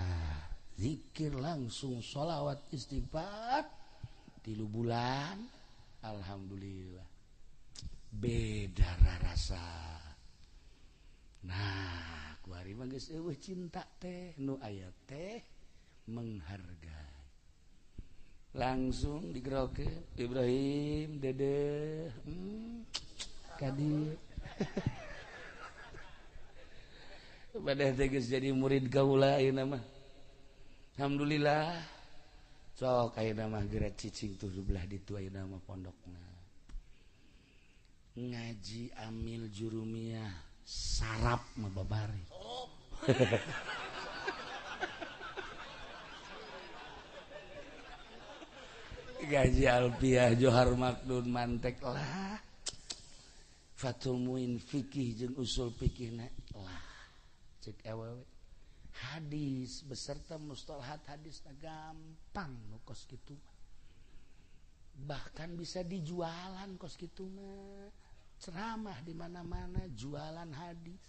zikir langsung sholawat istighfar 3 bulan alhamdulillah beda rasa. Nah kuari mah geus eueuh cinta teh nu aya teh menghargai. Langsung digerokeun Ibrahim dede kadi pada teh geus jadi murid kaula ayeuna mah. Alhamdulillah. Sok ayeuna mah geura cicing tuh belah ditu ayeuna mah pondokna. Ngaji amil jurumiyah sarap mah babari. Gaji alfiah Johar Makdun mantek lah. Fathul Muin fikih jeung usul fikihna lah. Cek awewe hadis beserta mustalahat hadis gampang nu kos kitu mah. Bahkan bisa dijualan kos kitu mah. Ceramah di mana-mana jualan hadis.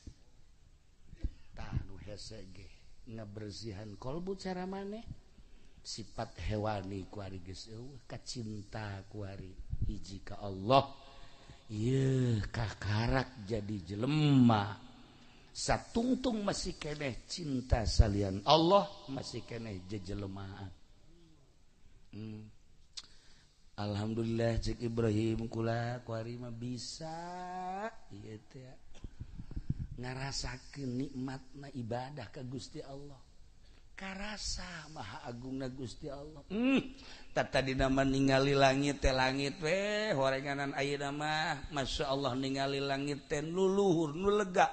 Tah nu hese ge ngebersihan kolbu cara maneh. Sifat hewani kuari geus eueuh, kacinta kuari hiji ka Allah. Ieu kakarak jadi jelema. Satungtung masih keneh cinta salian Allah, masih keneh jejelemaan. Alhamdulillah cek Ibrahim kula kuari mah bisa ieu teh ngarasakeun nikmatna ibadah ka Gusti Allah. Karasa maha agungna Gusti Allah. Tadi nama ningali langit teh langit we horenganan ayeuna mah Masya Allah ningali langit teh nu luhur nu lega.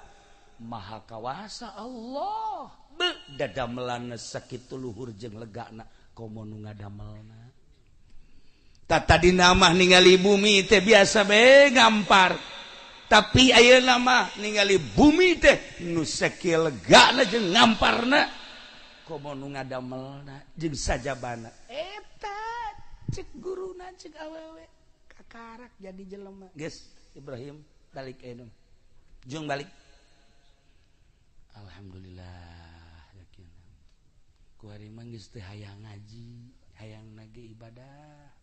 Maha kawasa Allah. Beuh dadamelanna sakitu luhur jeung legana komo nu ngadamelna. Tadi nama ningali bumi teh biasa be gampar. Tapi ayeuna mah ningali bumi teh nu sakieu legana jeung ngamparna komo nu ngadamelna jeung sajabana. Eta cek guruna cek awewe kakarak jadi jelema. Geus Ibrahim balik ayeuna. Jung balik. Alhamdulillah yakin. Kuari mah geus teu hayang ngaji, hayang nage ibadah.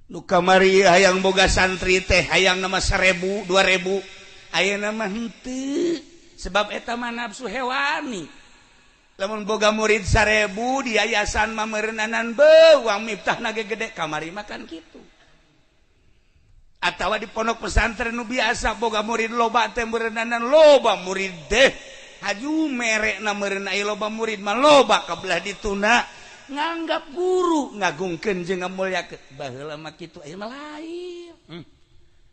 Nu kamari hayang boga santri teh hayang nama 1000, 2000. Ayeuna mah henteu sebab eta mah nafsu hewani. Lamun boga murid 1000 di yayasan mah meureunnanan beuh uang miftah nage gede kamari mah kan kitu. Atawa di pondok pesantren nu biasa boga murid loba teh meureunnanan loba murid teh haju merekna meureun aya loba murid mah loba kabelah dituna nganggap guru ngagungkeun jeung ngamulyakeun baheula mah kitu aya mah lain.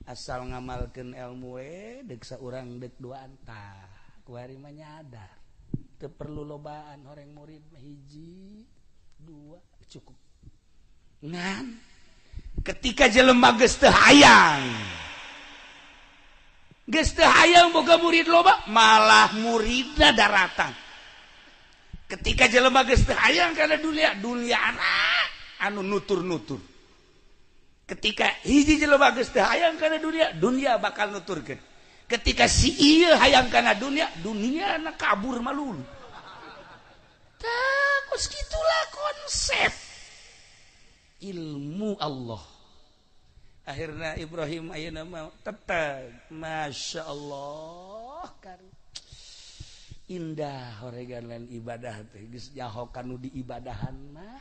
Asal ngamalkeun ilmu we deuk saurang deuk duaan tah kuari mah nyadar teu perlu lobaan horeng murid mah hiji dua cukup. Ngan ketika jelema geus teu hayang geus teu hayang boga murid loba malah muridna daratang. Ketika jelema geus teu hayang kana dunia, dunia anu nutur-nutur. Ketika hiji jelema geus teu hayang kana dunia, dunia bakal nuturkeun. Ketika si ieu hayang kana dunia, dunia na kabur malulu. Tah, kos kitulah konsep ilmu Allah. Akhirnya Ibrahim ayeuna mah tetep Masya Allah kan indah horegan lain ibadah teh geus nyaho kanu diibadahan mah.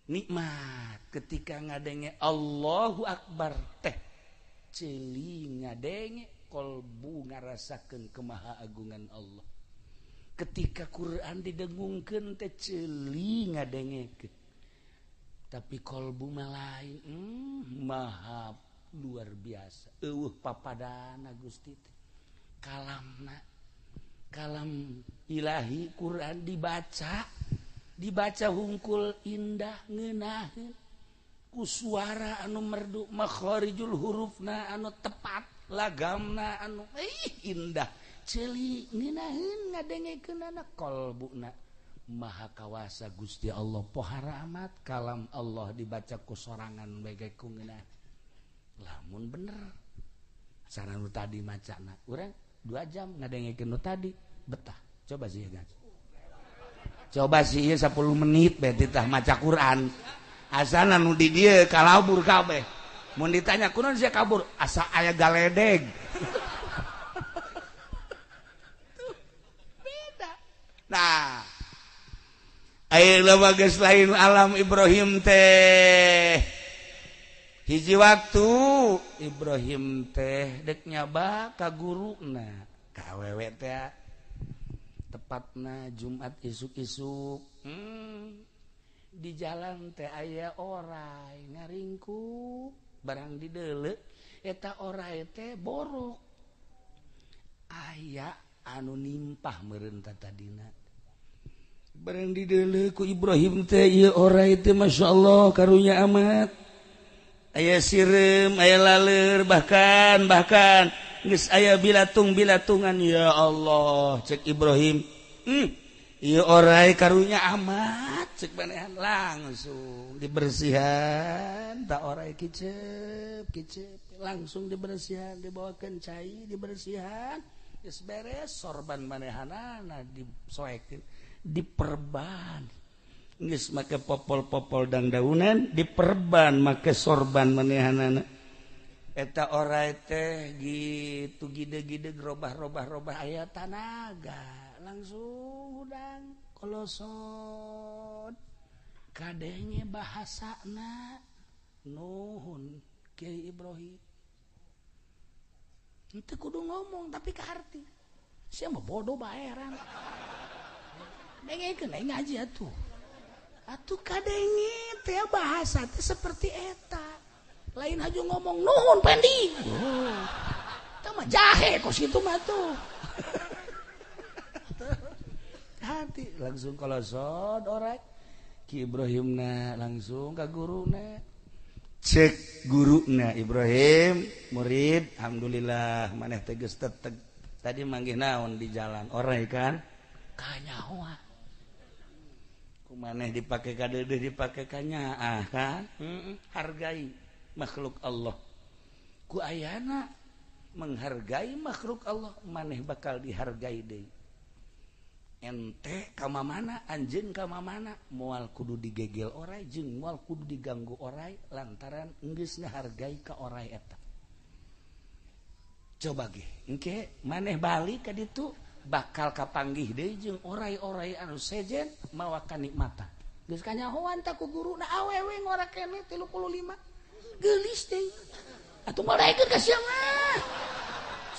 Nikmat ketika ngadenge Allahu Akbar teh ceuli ngadenge kolbu ngarasakeun kemahaagungan Allah. Ketika Quran didengungkeun teh ceuli ngadengekeun. Tapi kolbu mah lain, maha luar biasa. Eueuh papadana Gusti teh. Kalamna kalam ilahi Quran dibaca, dibaca hungkul indah ngeunaheun ku suara anu merdu, makharijul hurufna anu tepat, lagamna anu indah. Ceuli ngeunaheun ngadengekeunana kolbuna. Maha kawasa Gusti Allah pohara amat kalam Allah dibaca ku sorangan bae ku ngeunah. Lamun bener cara nu tadi macana urang 2 jam ngadengekeun nu tadi betah. Coba sih guys. Coba sih ieu 10 menit bae titah maca Quran. Asana nu di dieu kalabur kabeh. Mun ditanya kunaon sia kabur asa aya galedeg. Tuh, beda. Nah, ayeuna mah geus lain alam Ibrahim teh. Hiji waktu Ibrahim teh dek nyaba ka guruna ka awewe teh tepatna Jumat isuk-isuk. Di jalan teh aya orai ngaringkuk barang dideuleu eta orai teh borok aya anu nimpah meureun tadina. Barang dideuleu ku Ibrahim teh ieu orai teh masyaallah karunya amat. Aya sireum, aya laleur, bahkan geus aya bilatung-bilatungan. Ya Allah, cek Ibrahim. Ieu orai karunya amat cek manehan langsung dibersihan tak orai kicep kicep langsung dibersihan dibawakeun cai dibersihan geus beres sorban manehanana disoekeun diperban. Geus make popol-popol dangdaunan diperban make sorban manehanana. Eta orai teh gitu gide-gide robah-robah-robah aya tanaga langsung hudang kolosot kadenge bahasana nuhun Kiai Ibrahim. Itu kudu ngomong tapi kaharti. Sia mah bodoh baeran. Dengekeun aing ngaji atuh. Atuh kadenge teh bahasa teh seperti eta. Lain haju ngomong nuhun pendi. Oh. Tah mah jahe kos kitu mah tuh. Hati langsung kolosot orek. Ki Ibrahimna langsung ka guruna. Cek guruna Ibrahim, murid, alhamdulillah maneh teh geus teteg. Tadi manggih naon di jalan orai kan? Kanyahoan. Maneh dipake kadeudeuh dipake kanyaah kan? Hargai makhluk Allah. Ku ayana menghargai makhluk Allah, maneh bakal dihargai deui. Ente ka mamana, anjeun ka mamana, moal kudu digegel orai jeung moal kudu diganggu orai lantaran geus ngahargai ka orai eta. Coba ge, engke maneh balik ka ditu bakal kapanggih deui jeung orai-orai anu sejen mawa kanikmatan. Geus kanyahoan ta ku guruna awewe ngora keneh 35. Geulis deui. Atuh moal daekeun ka sia mah.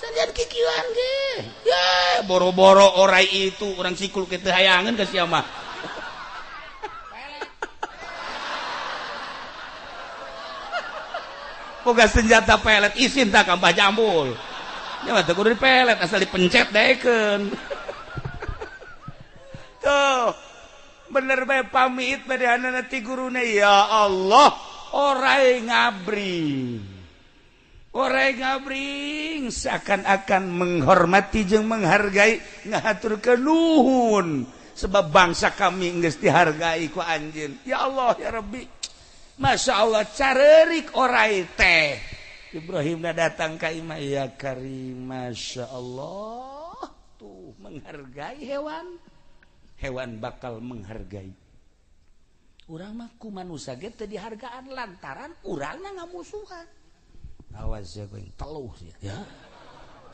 Sanajan kikieuan ge. Ye, boro-boro orai itu urang sikul ke teu hayangeun ka sia mah. Boga senjata pelet isin tak ka Mbah Jambul. Ya mah teu kudu dipelet asal dipencet daekeun. Tuh, bener bae pamit badeanana ti guruna ya Allah, orai ngabring. Orai ngabring seakan-akan menghormati jeung menghargai ngahaturkeun nuhun sebab bangsa kami geus dihargai ku anjeun. Ya Allah ya Rabbi. Masya Allah carerik orai teh. Ibrahim dah datang ka imah ya karim, masya Allah tuh menghargai hewan, hewan bakal menghargai. Urang mah ku manusia ge teu dihargaan lantaran urangna ngamusuhan. Awas ya kowe teluh sia ya.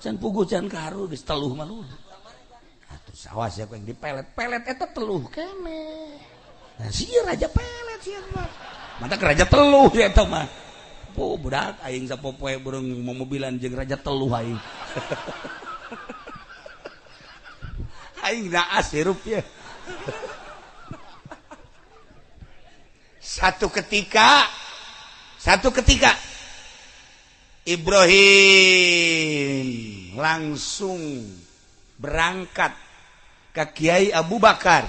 Can puguh can karu geus teluh mah lu. Atuh awas ya kowe dipelet-pelet eta teluh keneh. Nah sia raja pelet sia mah. Mantak raja teluh sia eta mah. Oh budak aing sapopoe burung momobilan jeung raja teluh aing. Aing naas hirup ya. Satu ketika Ibrahim langsung berangkat ke Kiai Abu Bakar.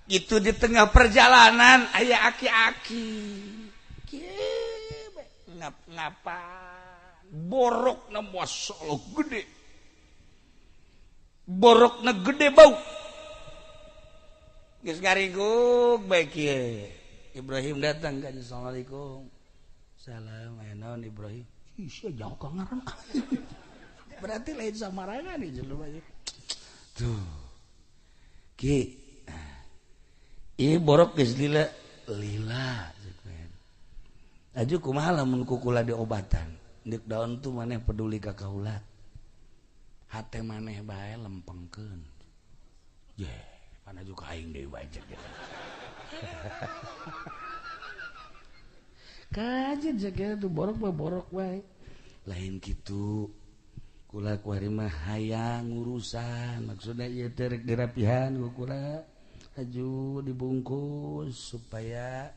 Itu di tengah perjalanan aya aki-aki. Ngap-ngapa borokna masyaallah gede, borokna gede bau geus ngaringguk bae kieu. Ibrahim datang kan, assalamualaikum. Salam aya naon Ibrahim? Ih sia jauh ka ngaran. Berarti lain samarangan ieu jelema tuh. Ki ieu borok geus lila lila. Aju kumaha lamun kukula diobatan. Deuk daun tuh maneh peduli ka kaula. Hate maneh bae lempengkeun. Ye, pan aju ka aing deui bae cek. Kajeun cek tuh borok mah borok bae. Lain kitu. Kula kuari mah hayang urusan, maksudna ieu teh rek dirapihan ku kula. Aju dibungkus supaya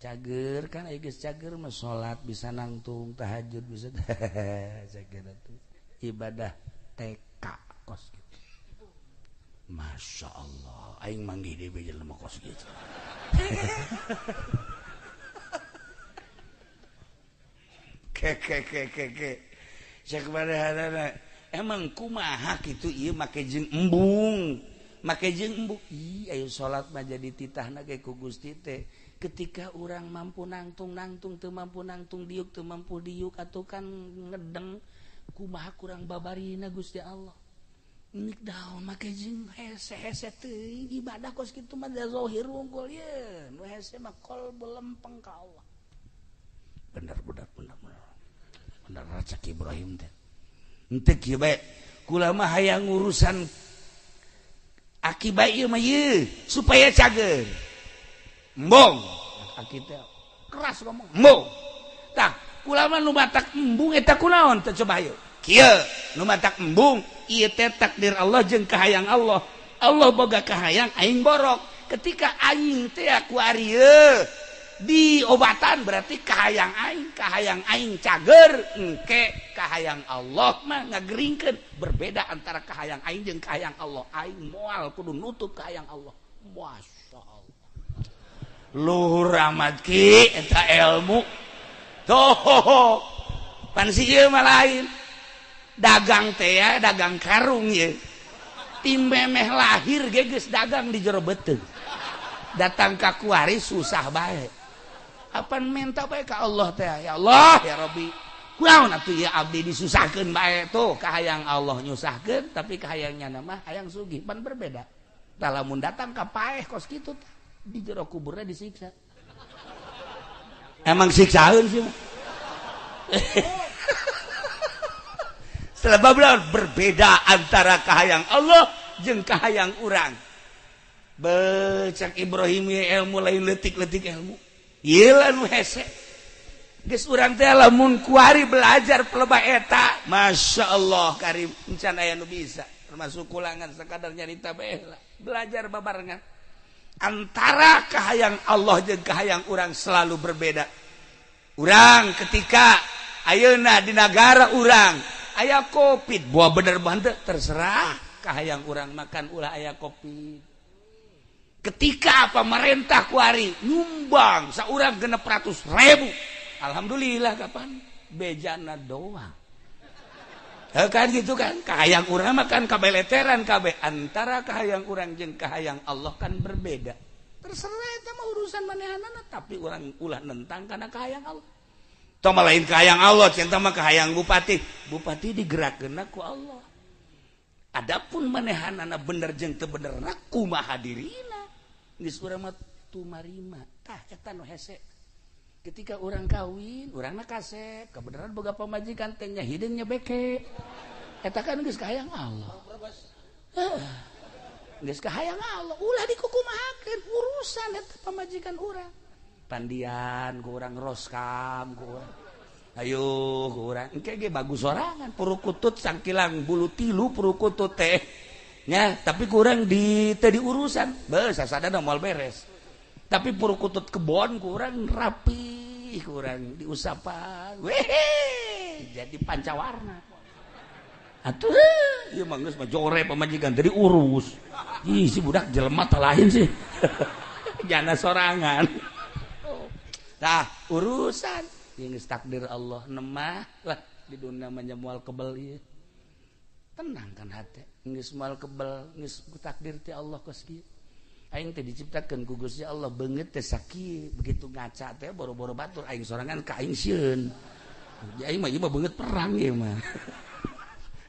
cager kan aya geus cager mah salat bisa nangtung tahajud bisa cager atuh ibadah TK kos gitu. Masya Allah aing manggih deui jelema kos gitu. Ke ke ke ke ke cek badahanana emang kumaha kitu ieu make jeung embung make jeung embung ih ayo salat mah jadi titahna ge ku Gusti teh. Ketika orang mampu nangtung-nangtung, teu mampu nangtung diuk, teu mampu diuk, atau kan ngedeng, kumaha kurang babarina Gusti Allah. Nik daun make jeung hese-hese teuing ibadah kos kitu mah da zahir wungkul ye. Nu hese mah qalbu lempeng ka Allah. Bener bener bener bener. Bener cek Ibrahim teh. Henteu kieu bae. Kula mah hayang urusan akibat ieu mah ieu supaya cager. Embung. Aki teh keras ngomong. Embung. Tah, kula mah nu matak embung eta kunaon teh coba hayu. Kieu nu matak embung ieu teh takdir Allah jeung kahayang Allah. Allah boga kahayang aing borok. Ketika aing teh ku ari diobatan berarti kahayang aing cager engke kahayang Allah mah ngageringkeun. Berbeda antara kahayang aing jeung kahayang Allah. Aing moal kudu nutup kahayang Allah. Masya Allah. Luhur amat ki eta ilmu. Tuh pan si ieu mah lain. Dagang teh ya, dagang karung ye. Tim memeh lahir ge geus dagang di jero beuteung. Datang ka kuari susah bae. Apan minta bae ka Allah teh, ya Allah ya Rabbi. Kunaon atuh ieu abdi disusahkeun bae tuh kahayang Allah nyusahkeun tapi kahayangnya mah hayang sugih pan berbeda. Tah lamun datang ka paeh kos kitu tah di jero kuburna disiksa. Emang siksaeun sih mah. Sebab berbeda antara kahayang Allah jeung kahayang urang. Becak Ibrahim ilmu lain letik-letik ilmu. Ieu lah nu hese. Geus urang teh lamun kuari belajar pelebah eta, Masya Allah karim encan aya nu bisa. Termasuk kulangan sekadar nyarita bae lah. Belajar babarengan. Antara kahayang Allah jeung kahayang urang selalu berbeda. Urang ketika ayeuna di nagara urang aya Covid, buah bener bante terserah kahayang urang makan ulah aya Covid. Ketika pemerintah kuari nyumbang saurang 600.000, alhamdulillah kapan bejana doang. Kan gitu kan, kahayang urang makan kabeleteran kabeh. Antara kahayang urang jeung kahayang Allah kan berbeda. Terserah eta mah urusan manehanana, tapi urang ulah nentang kana kahayang Allah. Tong mah lain kahayang Allah, cinta mah kahayang bupati. Bupati digerakkeunna ku Allah. Adapun manehanana bener jeung teu benerna kumaha dirina. Geus urang mah tumarima. Tah eta nu hese. Ketika urang kawin, urangna kasep, kebenaran boga pamajikan teh nya hideung nya beke. Eta kan geus kahayang Allah. Geus kahayang Allah, ulah dikukumahakeun urusan eta pamajikan urang. Pandian ku urang roskam ku urang. Ayo ku urang engke ge bagus sorangan purukutut sangkilang bulu tilu purukutut teh. Nya, tapi kurang di teu diurusan. Beuh sasadana moal beres. Tapi purukutut kebon kurang rapi, kurang diusapan. Weh, jadi pancawarna. Atuh, ieu mah geus mah jore pamajikan teu diurus. Ih, si budak jelema tah lain sih. Jana sorangan. Tah, urusan yang geus takdir Allah nemah lah di dunia mah moal kebel ieu. Tenang kan hate, geus moal kebel, geus takdir ti Allah kos kieu. Aing teh diciptakeun ku Gusti Allah beungeut teh sakieu, begitu ngaca teh boro-boro batur aing sorangan ka aing sieun. Aing mah ieu mah beungeut perang ieu mah.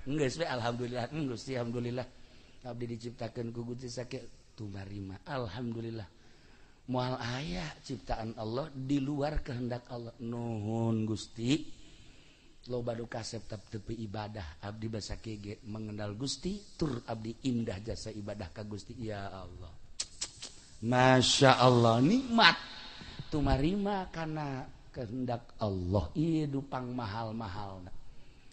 Geus we alhamdulillah, Gusti alhamdulillah. Abdi diciptakeun ku Gusti sakieu tumarima. Alhamdulillah. Moal aya ciptaan Allah di luar kehendak Allah. Nuhun Gusti. Loba nu kasep tepi ibadah abdi basa ge mengenal Gusti tur abdi indah jasa ibadah ka Gusti ya Allah. Masya Allah nikmat tumarima karena kehendak Allah ieu dupang mahal-mahalna.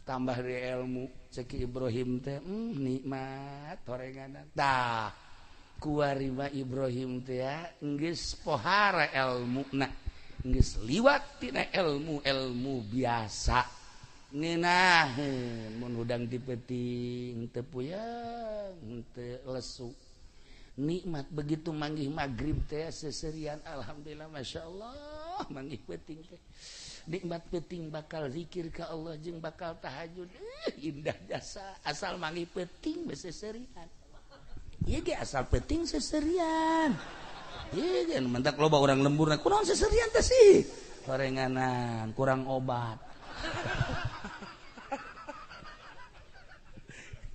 Tambah di ilmu cek Ibrahim teh nikmat horenganan. Tah kuarima Ibrahim teh geus pohara elmuna, geus liwat tina ilmu-ilmu biasa. Ngeunaheun mun hudang ti peuting teu puyeng teu lesu. Nikmat begitu manggih magrib teh seserian alhamdulillah masyaallah manggih peuting teh. Nikmat peuting bakal zikir ka Allah jeung bakal tahajud. Indah jasa asal manggih peuting seserian. Ieu ge asal peuting seserian. Ieu ge mentak loba urang lemburna kunaon seserian teh sih? Horenganan kurang obat.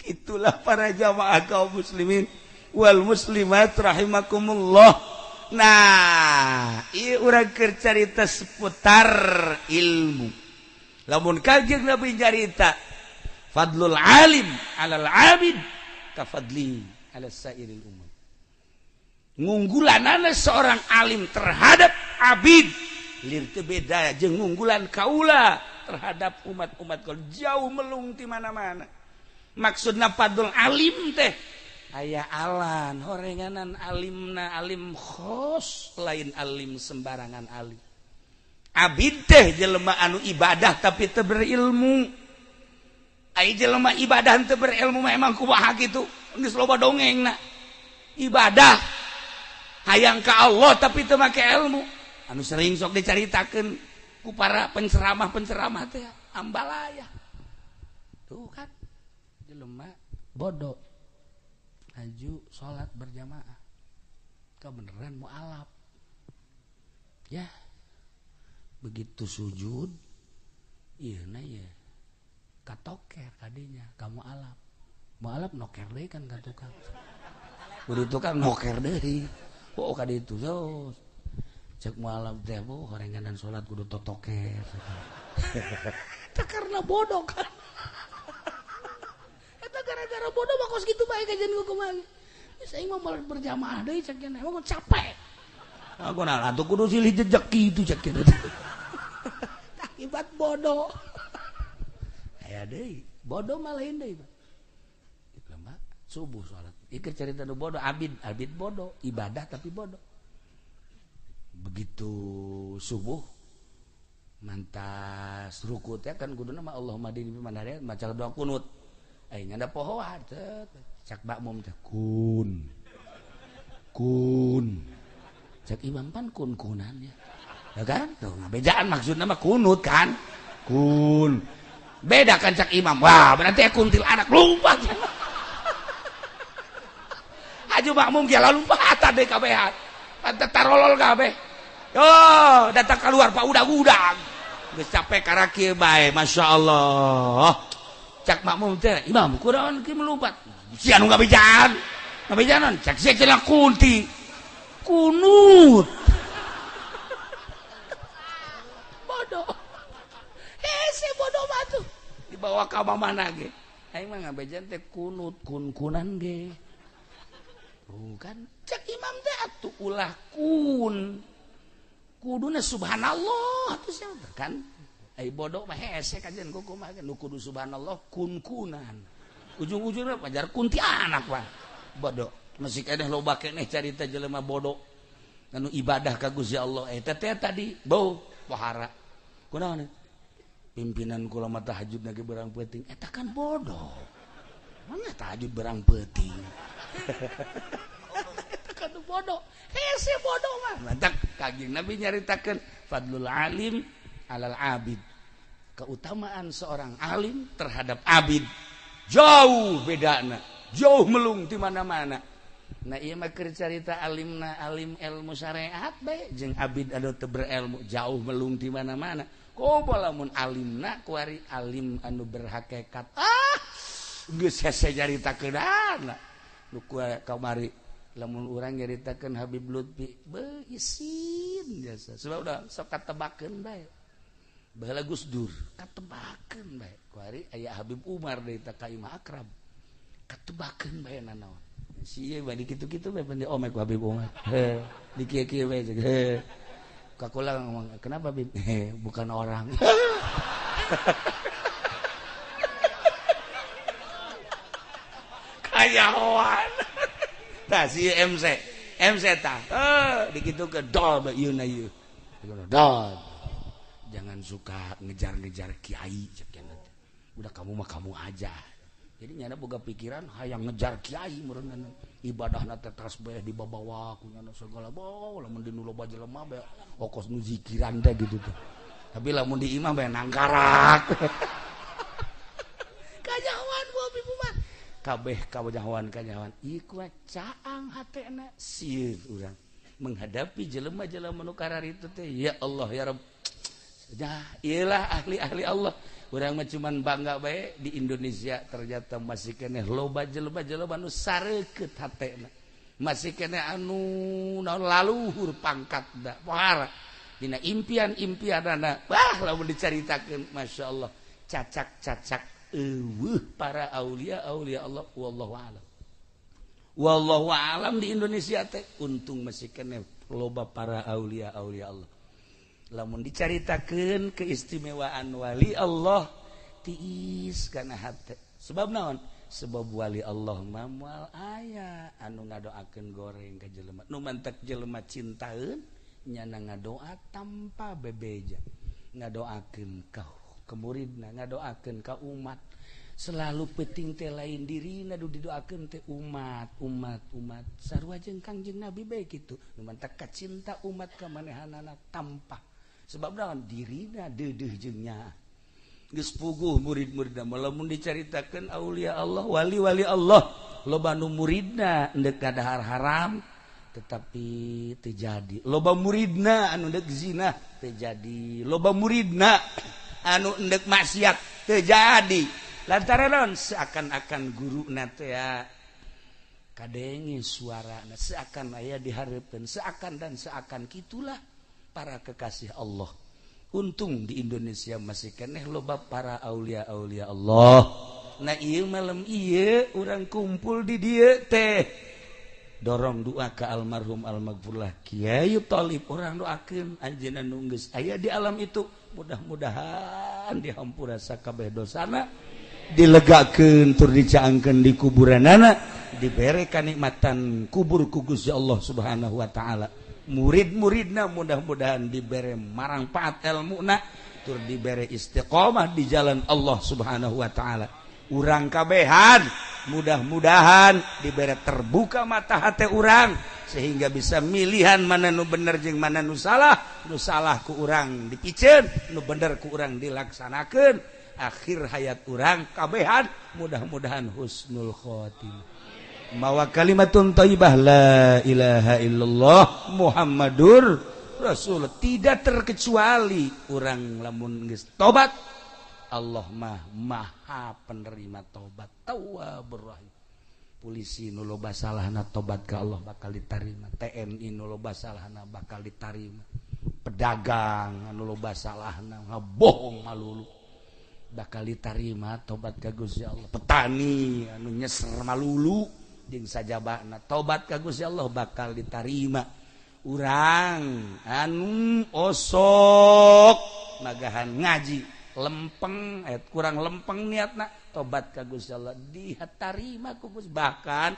Itulah para jamaah kaum muslimin wal muslimat rahimakumullah. Nah, ieu urang keur carita seputar ilmu. Lamun Kanjeng Nabi nyarita fadlul alim alal abid ka fadli ala sairil umam. Ngunggulanana seorang alim terhadap abid lir teu beda jeung ngunggulan kaula terhadap umat-umat kalau jauh melung ti mana-mana. Maksudna fadlul alim teh aya alan horenganan alimna alim khos lain alim sembarangan alim. Abid teh jelema anu ibadah tapi teu berilmu. Ai jelema ibadah teu berilmu mah emang kumaha kitu geus loba dongengna. Ibadah hayang ka Allah tapi teu make ilmu. Anu sering sok dicaritakeun ku para penceramah-penceramah teh ambalaya. Tuh kan jelema bodoh haju salat berjamaah kebeneran mualaf ya begitu sujud iya na ya katoker kadinya kamu alap mualaf noker deui kan ka tukang kudu tukang noker deui oh ka ditu so cek mualaf teh bu horenganan salat kudu totoker eta karena bodoh kan. Gara-gara bodoh mah kos kitu bae kajian kumaha. Geus aing mah moal berjamaah deui cek nya emang capek. Aku nah atuh kudu silih jejek kitu cek kitu. Akibat bodoh. Aya deui, bodoh mah lain deui. Lemah subuh salat. Ieu carita nu bodoh abid, abid bodoh, ibadah tapi bodoh. Begitu subuh mantas ruku teh kan kuduna mah Allahumma dini bi man hadait maca doa kunut. Aing ada pohoan cak makmum teh kun kun cak imam pan kun kunan ya ya kan tuh ngabejaan maksudna mah kunut kan kun beda kan cak imam wah berarti kuntil anak lompat haju makmum ge lompat deui kabehan pantat tarolol kabeh yo datang keluar pak udag-udag geus capek karaki bae masyaallah. Cak makmum teh imam kunaon ki melompat sia nu ngabejaan ngabejaan cak sia cenah kunti kunut bodoh hese bodoh mah tuh dibawa ka mana ge aing mah ngabejaan teh kunut kun-kunan ge bukan cak imam teh atuh ulah kun kuduna subhanallah atuh sia kan. Ai bodoh mah hese kajian kumaha nu kudu subhanallah kun-kunan. Ujung-ujungna pajar kunti anak mah. Bodoh. Masih keneh loba keneh carita jelema bodoh. Anu ibadah ka Gusti Allah eta teh tadi bau pohara. Kunaon? Pimpinan kula mah tahajud ge berang peuting. Eta kan bodoh. Mana tahajud berang peuting. Eta kan bodoh. Hese bodoh mah. Mantak Kanjeng Nabi nyaritakeun fadlul alim alal abid, keutamaan seorang alim terhadap abid jauh bedana, jauh melung di mana-mana. Nah ieu mah keur carita alimna alim ilmu syariat bae jeung abid anu teu berilmu jauh melung di mana-mana. Komo lamun alimna kuari alim anu berhakikat ah geus hese nyaritakeunana nu kamari lamun urang nyaritakeun Habib Lutfi beuh isin jasa sebab udah sok katebakeun bae. Baheula Gus Dur katebakeun bae kuari aya Habib Umar deui teh ka imah akrab katebakeun bae nanaon si ieu bae kitu-kitu bae pan omek ku Habib Umar heh di kieu-kieu bae heh ka kula ngomong kenapa Bib bukan orang kayahoan tah si MC MC tah dikitukeun dol bae ieu na ieu dol. Jangan suka ngejar-ngejar kiai udah kamu mah kamu aja. Jadi nyana boga pikiran hayang ngejar kiai meureun ibadahna teh tasbih dibabawa ku nyana segala bawa lamun di nu loba jelema bae okos nu zikiran teh gitu teh. Tapi lamun di imah bae nangkarak. Kanyahoan bu ibu mah. Kabeh kawajahoan kanyahoan ieu kuat caang hatena sieun urang menghadapi jelema-jelema nu kararitu teh ya Allah ya Rabb. Dah, iyalah ahli-ahli Allah. Urang mah cuman bangga bae di Indonesia ternyata masih keneh loba jelema-jelema nu sareukeut hatena. Masih keneh anu naon laluhur pangkatna. Pohara dina impian-impianana. Wah, lamun dicaritakeun masyaallah cacak-cacak eueuh para aulia-aulia Allah wallahu alam. Wallahu alam di Indonesia teh untung masih keneh loba para aulia-aulia Allah. Lamun dicaritakeun keistimewaan wali Allah tiis kana hate. Sebab naon? Sebab wali Allah mah moal aya anu ngadoakeun goreng ka jelema. Nu mantak jelema cintaeun nyana ngadoa tanpa bebeja. Ngadoakeun ka muridna, ngadoakeun ka umat. Selalu penting teh lain dirina du didoakeun teh umat, umat, umat. Sarua jeung Kangjeng Nabi bae kitu. Nu mantak kacinta umat ka manehanana tanpa. Sebab naon? Dirina deudeuh jeung nyaah. Geus puguh murid-muridna lamun dicaritakeun aulia Allah, wali-wali Allah, loba nu muridna endek kadahar haram tetapi teu jadi. Loba muridna anu endek zina teu jadi. Loba muridna anu endek maksiat teu jadi. Lantaran naon? Seakan-akan guruna teh kadenge suarana, seakan aya dihareupeun, seakan dan seakan kitulah para kekasih Allah. Untung di Indonesia masih keneh loba para aulia-aulia Allah. Nah ieu malam ieu urang kumpul di dieu teh dorong doa ke almarhum almaghfurlah Kiai Thalib, urang doakeun anjeunna nu geus aya di alam itu, mudah-mudahan dihampura sakabeh dosana, dilegakeun tur dicaangkeun di kuburanana, dibere kanikmatan kubur ku Gusti Allah Subhanahu wa taala. Murid-muridna mudah-mudahan dibere marangpaat elmuna tur dibere istiqomah di jalan Allah Subhanahu wa taala. Urang kabehan mudah-mudahan dibere terbuka mata hati urang sehingga bisa milihan mana nu bener jeung mana nu salah. Nu salah ku urang dipiceun, nu bener ku urang dilaksanakeun. Akhir hayat urang kabehan mudah-mudahan husnul khotimah. Mawa kalimatun thayyibah la ilaha illallah Muhammadur Rasul, tidak terkecuali urang lamun geus tobat, Allah mah maha penerima tobat, tawwabur rahim. Polisi nu loba salahna tobat ka Allah bakal ditarima, TNI nu loba salahna bakal ditarima, pedagang anu loba salahna ngabohong malulu bakal ditarima tobat ka Gusti Allah, petani anu nyeser malulu jeung sajabana tobat ka Gusti Allah bakal ditarima. Urang anu osok magahan ngaji lempeng kurang lempeng niatna tobat ka Gusti Allah ditarima ku Gusti, bahkan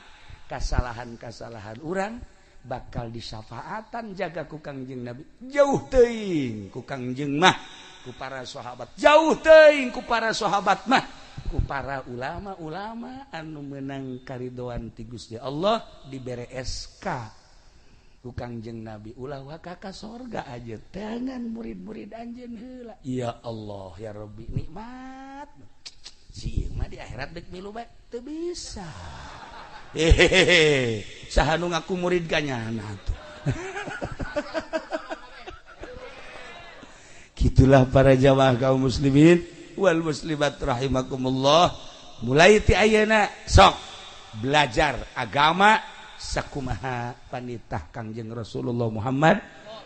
kasalahan-kasalahan urang bakal disyafaatan jaga ku Kangjeng Nabi. Jauh teuing ku Kangjeng mah, ku para sahabat, jauh teuing ku para sahabat mah, ku para ulama-ulama anu menang karidoan ti Gusti Allah dibere SK ku Kangjeng Nabi, ulah waka ka sorga aja tangan murid-murid anjeun heula. Ya Allah ya Rabbi, nikmat si ieu mah di akhirat deuk milu bae teu bisa. Hehehe, saha nu ngaku murid ka nyana tuh. Gitulah para jamaah kaum muslimin wal muslimat rahimakumullah. Mulai ti ayeuna sok belajar agama sakumaha panitah Kangjeng Rasulullah Muhammad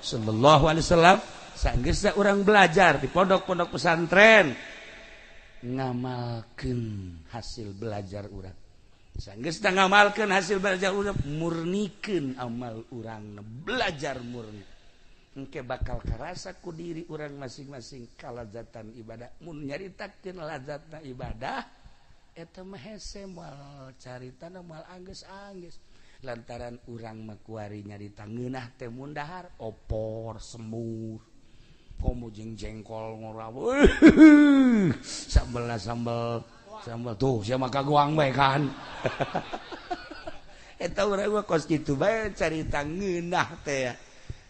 sallallahu alaihi wasallam. Saenggeusna urang belajar di pondok-pondok pesantren, ngamalkeun hasil belajar urang. Saenggeusna ngamalkeun hasil belajar urang, murnikeun amal urang, belajar murni. Engke bakal karasa ku diri urang masing-masing kalazatan ibadah. Mun nyaritakeun lazatna ibadah eta mah hese moal caritana moal anggeus-anggeus. Lantaran urang mah kuari nyarita ngeunah teh mun dahar opor semur komo jeung jengkol ngoraw sambel sambel sambel tuh sia mah kaguang bae kan. Eta urang mah kos kitu bae carita ngeunah teh.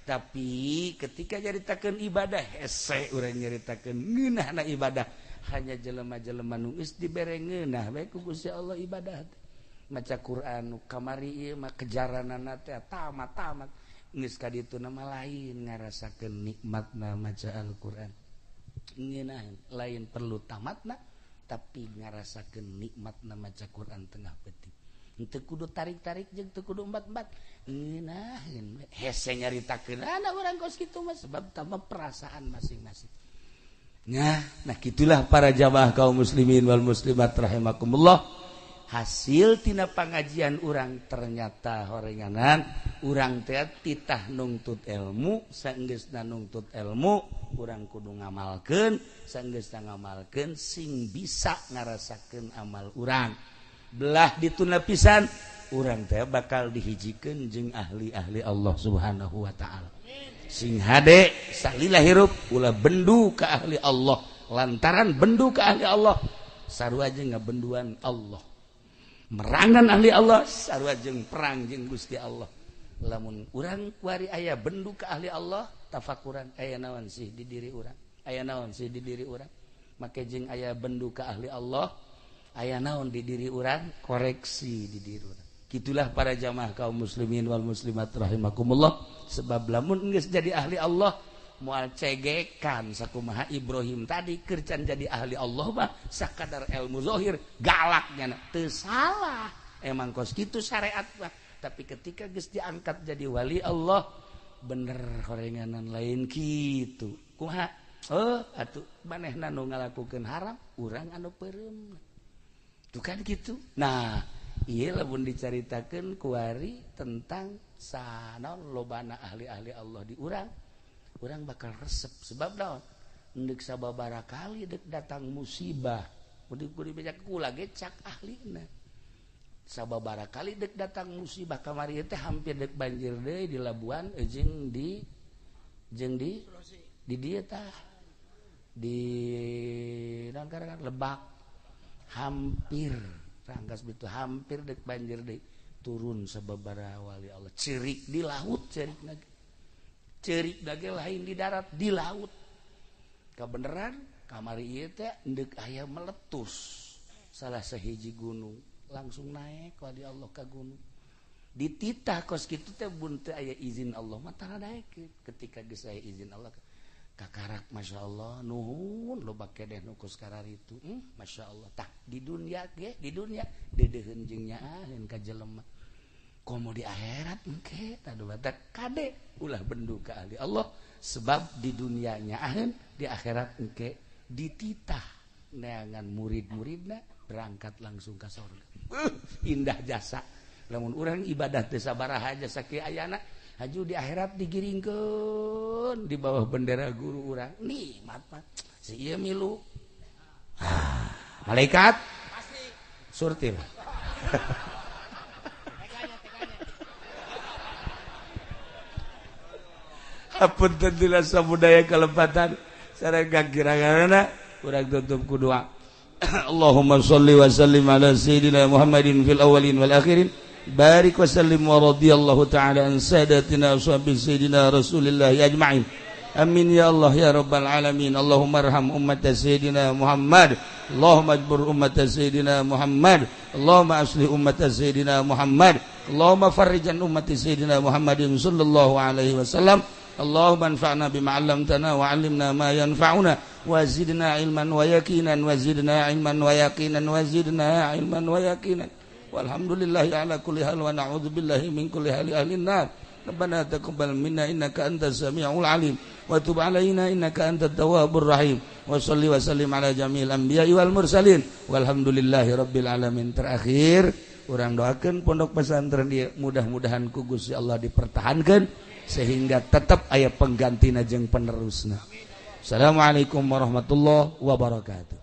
Tapi ketika nyaritakeun ibadah hese urang nyaritakeun ngeunahna ibadah, hanya jelema-jelema nu geus dibere ngeunah bae ku Gusti Allah ibadah teh. Maca Quran nu kamari ieu mah kejaranana teh tamat-tamat geus ka ditu mah lain ngarasakeun nikmatna maca Al-Qur'an. Ngeunah lain perlu tamatna tapi ngarasakeun nikmatna maca Quran tengah peuting. Teu kudu tarik-tarik jeung teu kudu embat-embat. Ngeunaheun hese nyaritakeun ana urang kos kitu mah sebab tambah perasaan masing-masing. Nah, gitulah para jamaah kaum muslimin wal muslimat rahimakumullah. Hasil tina pangajian urang ternyata horenganan urang teh titah nungtut ilmu, saenggeusna nungtut ilmu urang kudu ngamalkeun, saenggeusna ngamalkeun sing bisa ngarasakeun amal urang. Belah dituna pisan urang teh bakal dihijikeun jeung ahli-ahli Allah Subhanahu wa taala. Sing hade salila hirup ulah bendu ka ahli Allah, lantaran bendu ka ahli Allah sarua jeung ngabenduan Allah. Merangan ahli Allah sarua jeung perang jeung Gusti Allah. Lamun urang kuari aya bendu ka ahli Allah, tafakuran aya naon sih di diri urang, aya naon sih di diri urang. Make jeung aya bendu ka ahli Allah, aya naon di diri urang, koreksi di diri urang. Gitulah para jamaah kaum muslimin wal muslimat rahimakumullah. Sebab lamun geus jadi ahli Allah moal cegekan sakumaha Ibrahim tadi keur can jadi ahli Allah mah sakadar ilmu zahir galaknya teu salah emang kos kitu syariat mah. Tapi ketika geus diangkat jadi wali Allah bener horenganan lain kitu kumaha oh atuh manehna nu ngalakukeun haram urang anu peureum tuh kan kitu. Nah ieu lamun dicaritakeun kuari tentang sanaon lobana ahli-ahli Allah di urang, urang bakal resep sebab naon ndek sababaraha kali dek datang musibah kudu beja kula ge cak ahlina sababaraha kali dek datang musibah kamari teh hampir dek banjir deui di Labuan jeung di di dieu tah di naon karangan Lebak hampir rangkas bitu hampir dek banjir deui turun sababaraha wali Allah cerik di laut cerik lagi cerik dage lain di darat di laut kebenaran kamari ieu teh endek aya meletus salah sahiji gunung langsung naik wali Allah ka gunung dititah kos kitu teh bun teu aya izin Allah mah tara daekeun ketika geus aya izin Allah kakarak Masya Allah nuhun loba kedeh nu kos kararitu Masya Allah tah di dunia ge di dunia deudeuheun jeung nyaaheun ka jelema komo di akhirat engke tadu batak kade ulah bendu ka ahli Allah sebab di dunia nyaaheun di akhirat engke dititah neangan murid-muridna berangkat langsung ka sorga. Indah jasa lamun urang ibadah teu sabaraha jasa kieu ayana haju di akhirat digiringkeun di bawah bendera guru urang nikmat mah si ieu milu malaikat pasti surtil. Apunten dina sabudaya kalepatan sareng gagiranganna urang tutup ku doa. Allahumma sholli wa sallim ala sayyidina Muhammadin fil awwalin wal akhirin barik wa sallim wa radhiyallahu ta'ala an sadatina ashabi sayyidina Rasulillah ajma'in. Amin ya Allah ya rabbal alamin. Allahumma arham ummat sayyidina Muhammad, Allahumma ajbur ummat sayyidina Muhammad, Allahumma aslih ummat sayyidina Muhammad, Allahumma farrijan ummat sayyidina Muhammadin sallallahu alaihi wasallam. Allahumma anfa'na bima 'allamtana wa 'allimna ma yanfa'una wa zidna ilman wa yaqinan wa zidna ilman wa yaqinan wa zidna ilman wa yaqinan. Walhamdulillahi ala kulli hal wa na'udzu billahi min kulli hali ahlin nar. Rabbana taqabbal minna innaka antas samiul alim wa tub alaina innaka antat tawwabur rahim. Wa shalli wa sallim ala jami'il anbiya'i wal mursalin. Walhamdulillahi rabbil alamin. Terakhir urang doakeun pondok pesantren ieu mudah-mudahan ku Gusti Allah dipertahankeun sehingga tetap aya penggantina jeung penerusna. Assalamualaikum warahmatullahi wabarakatuh.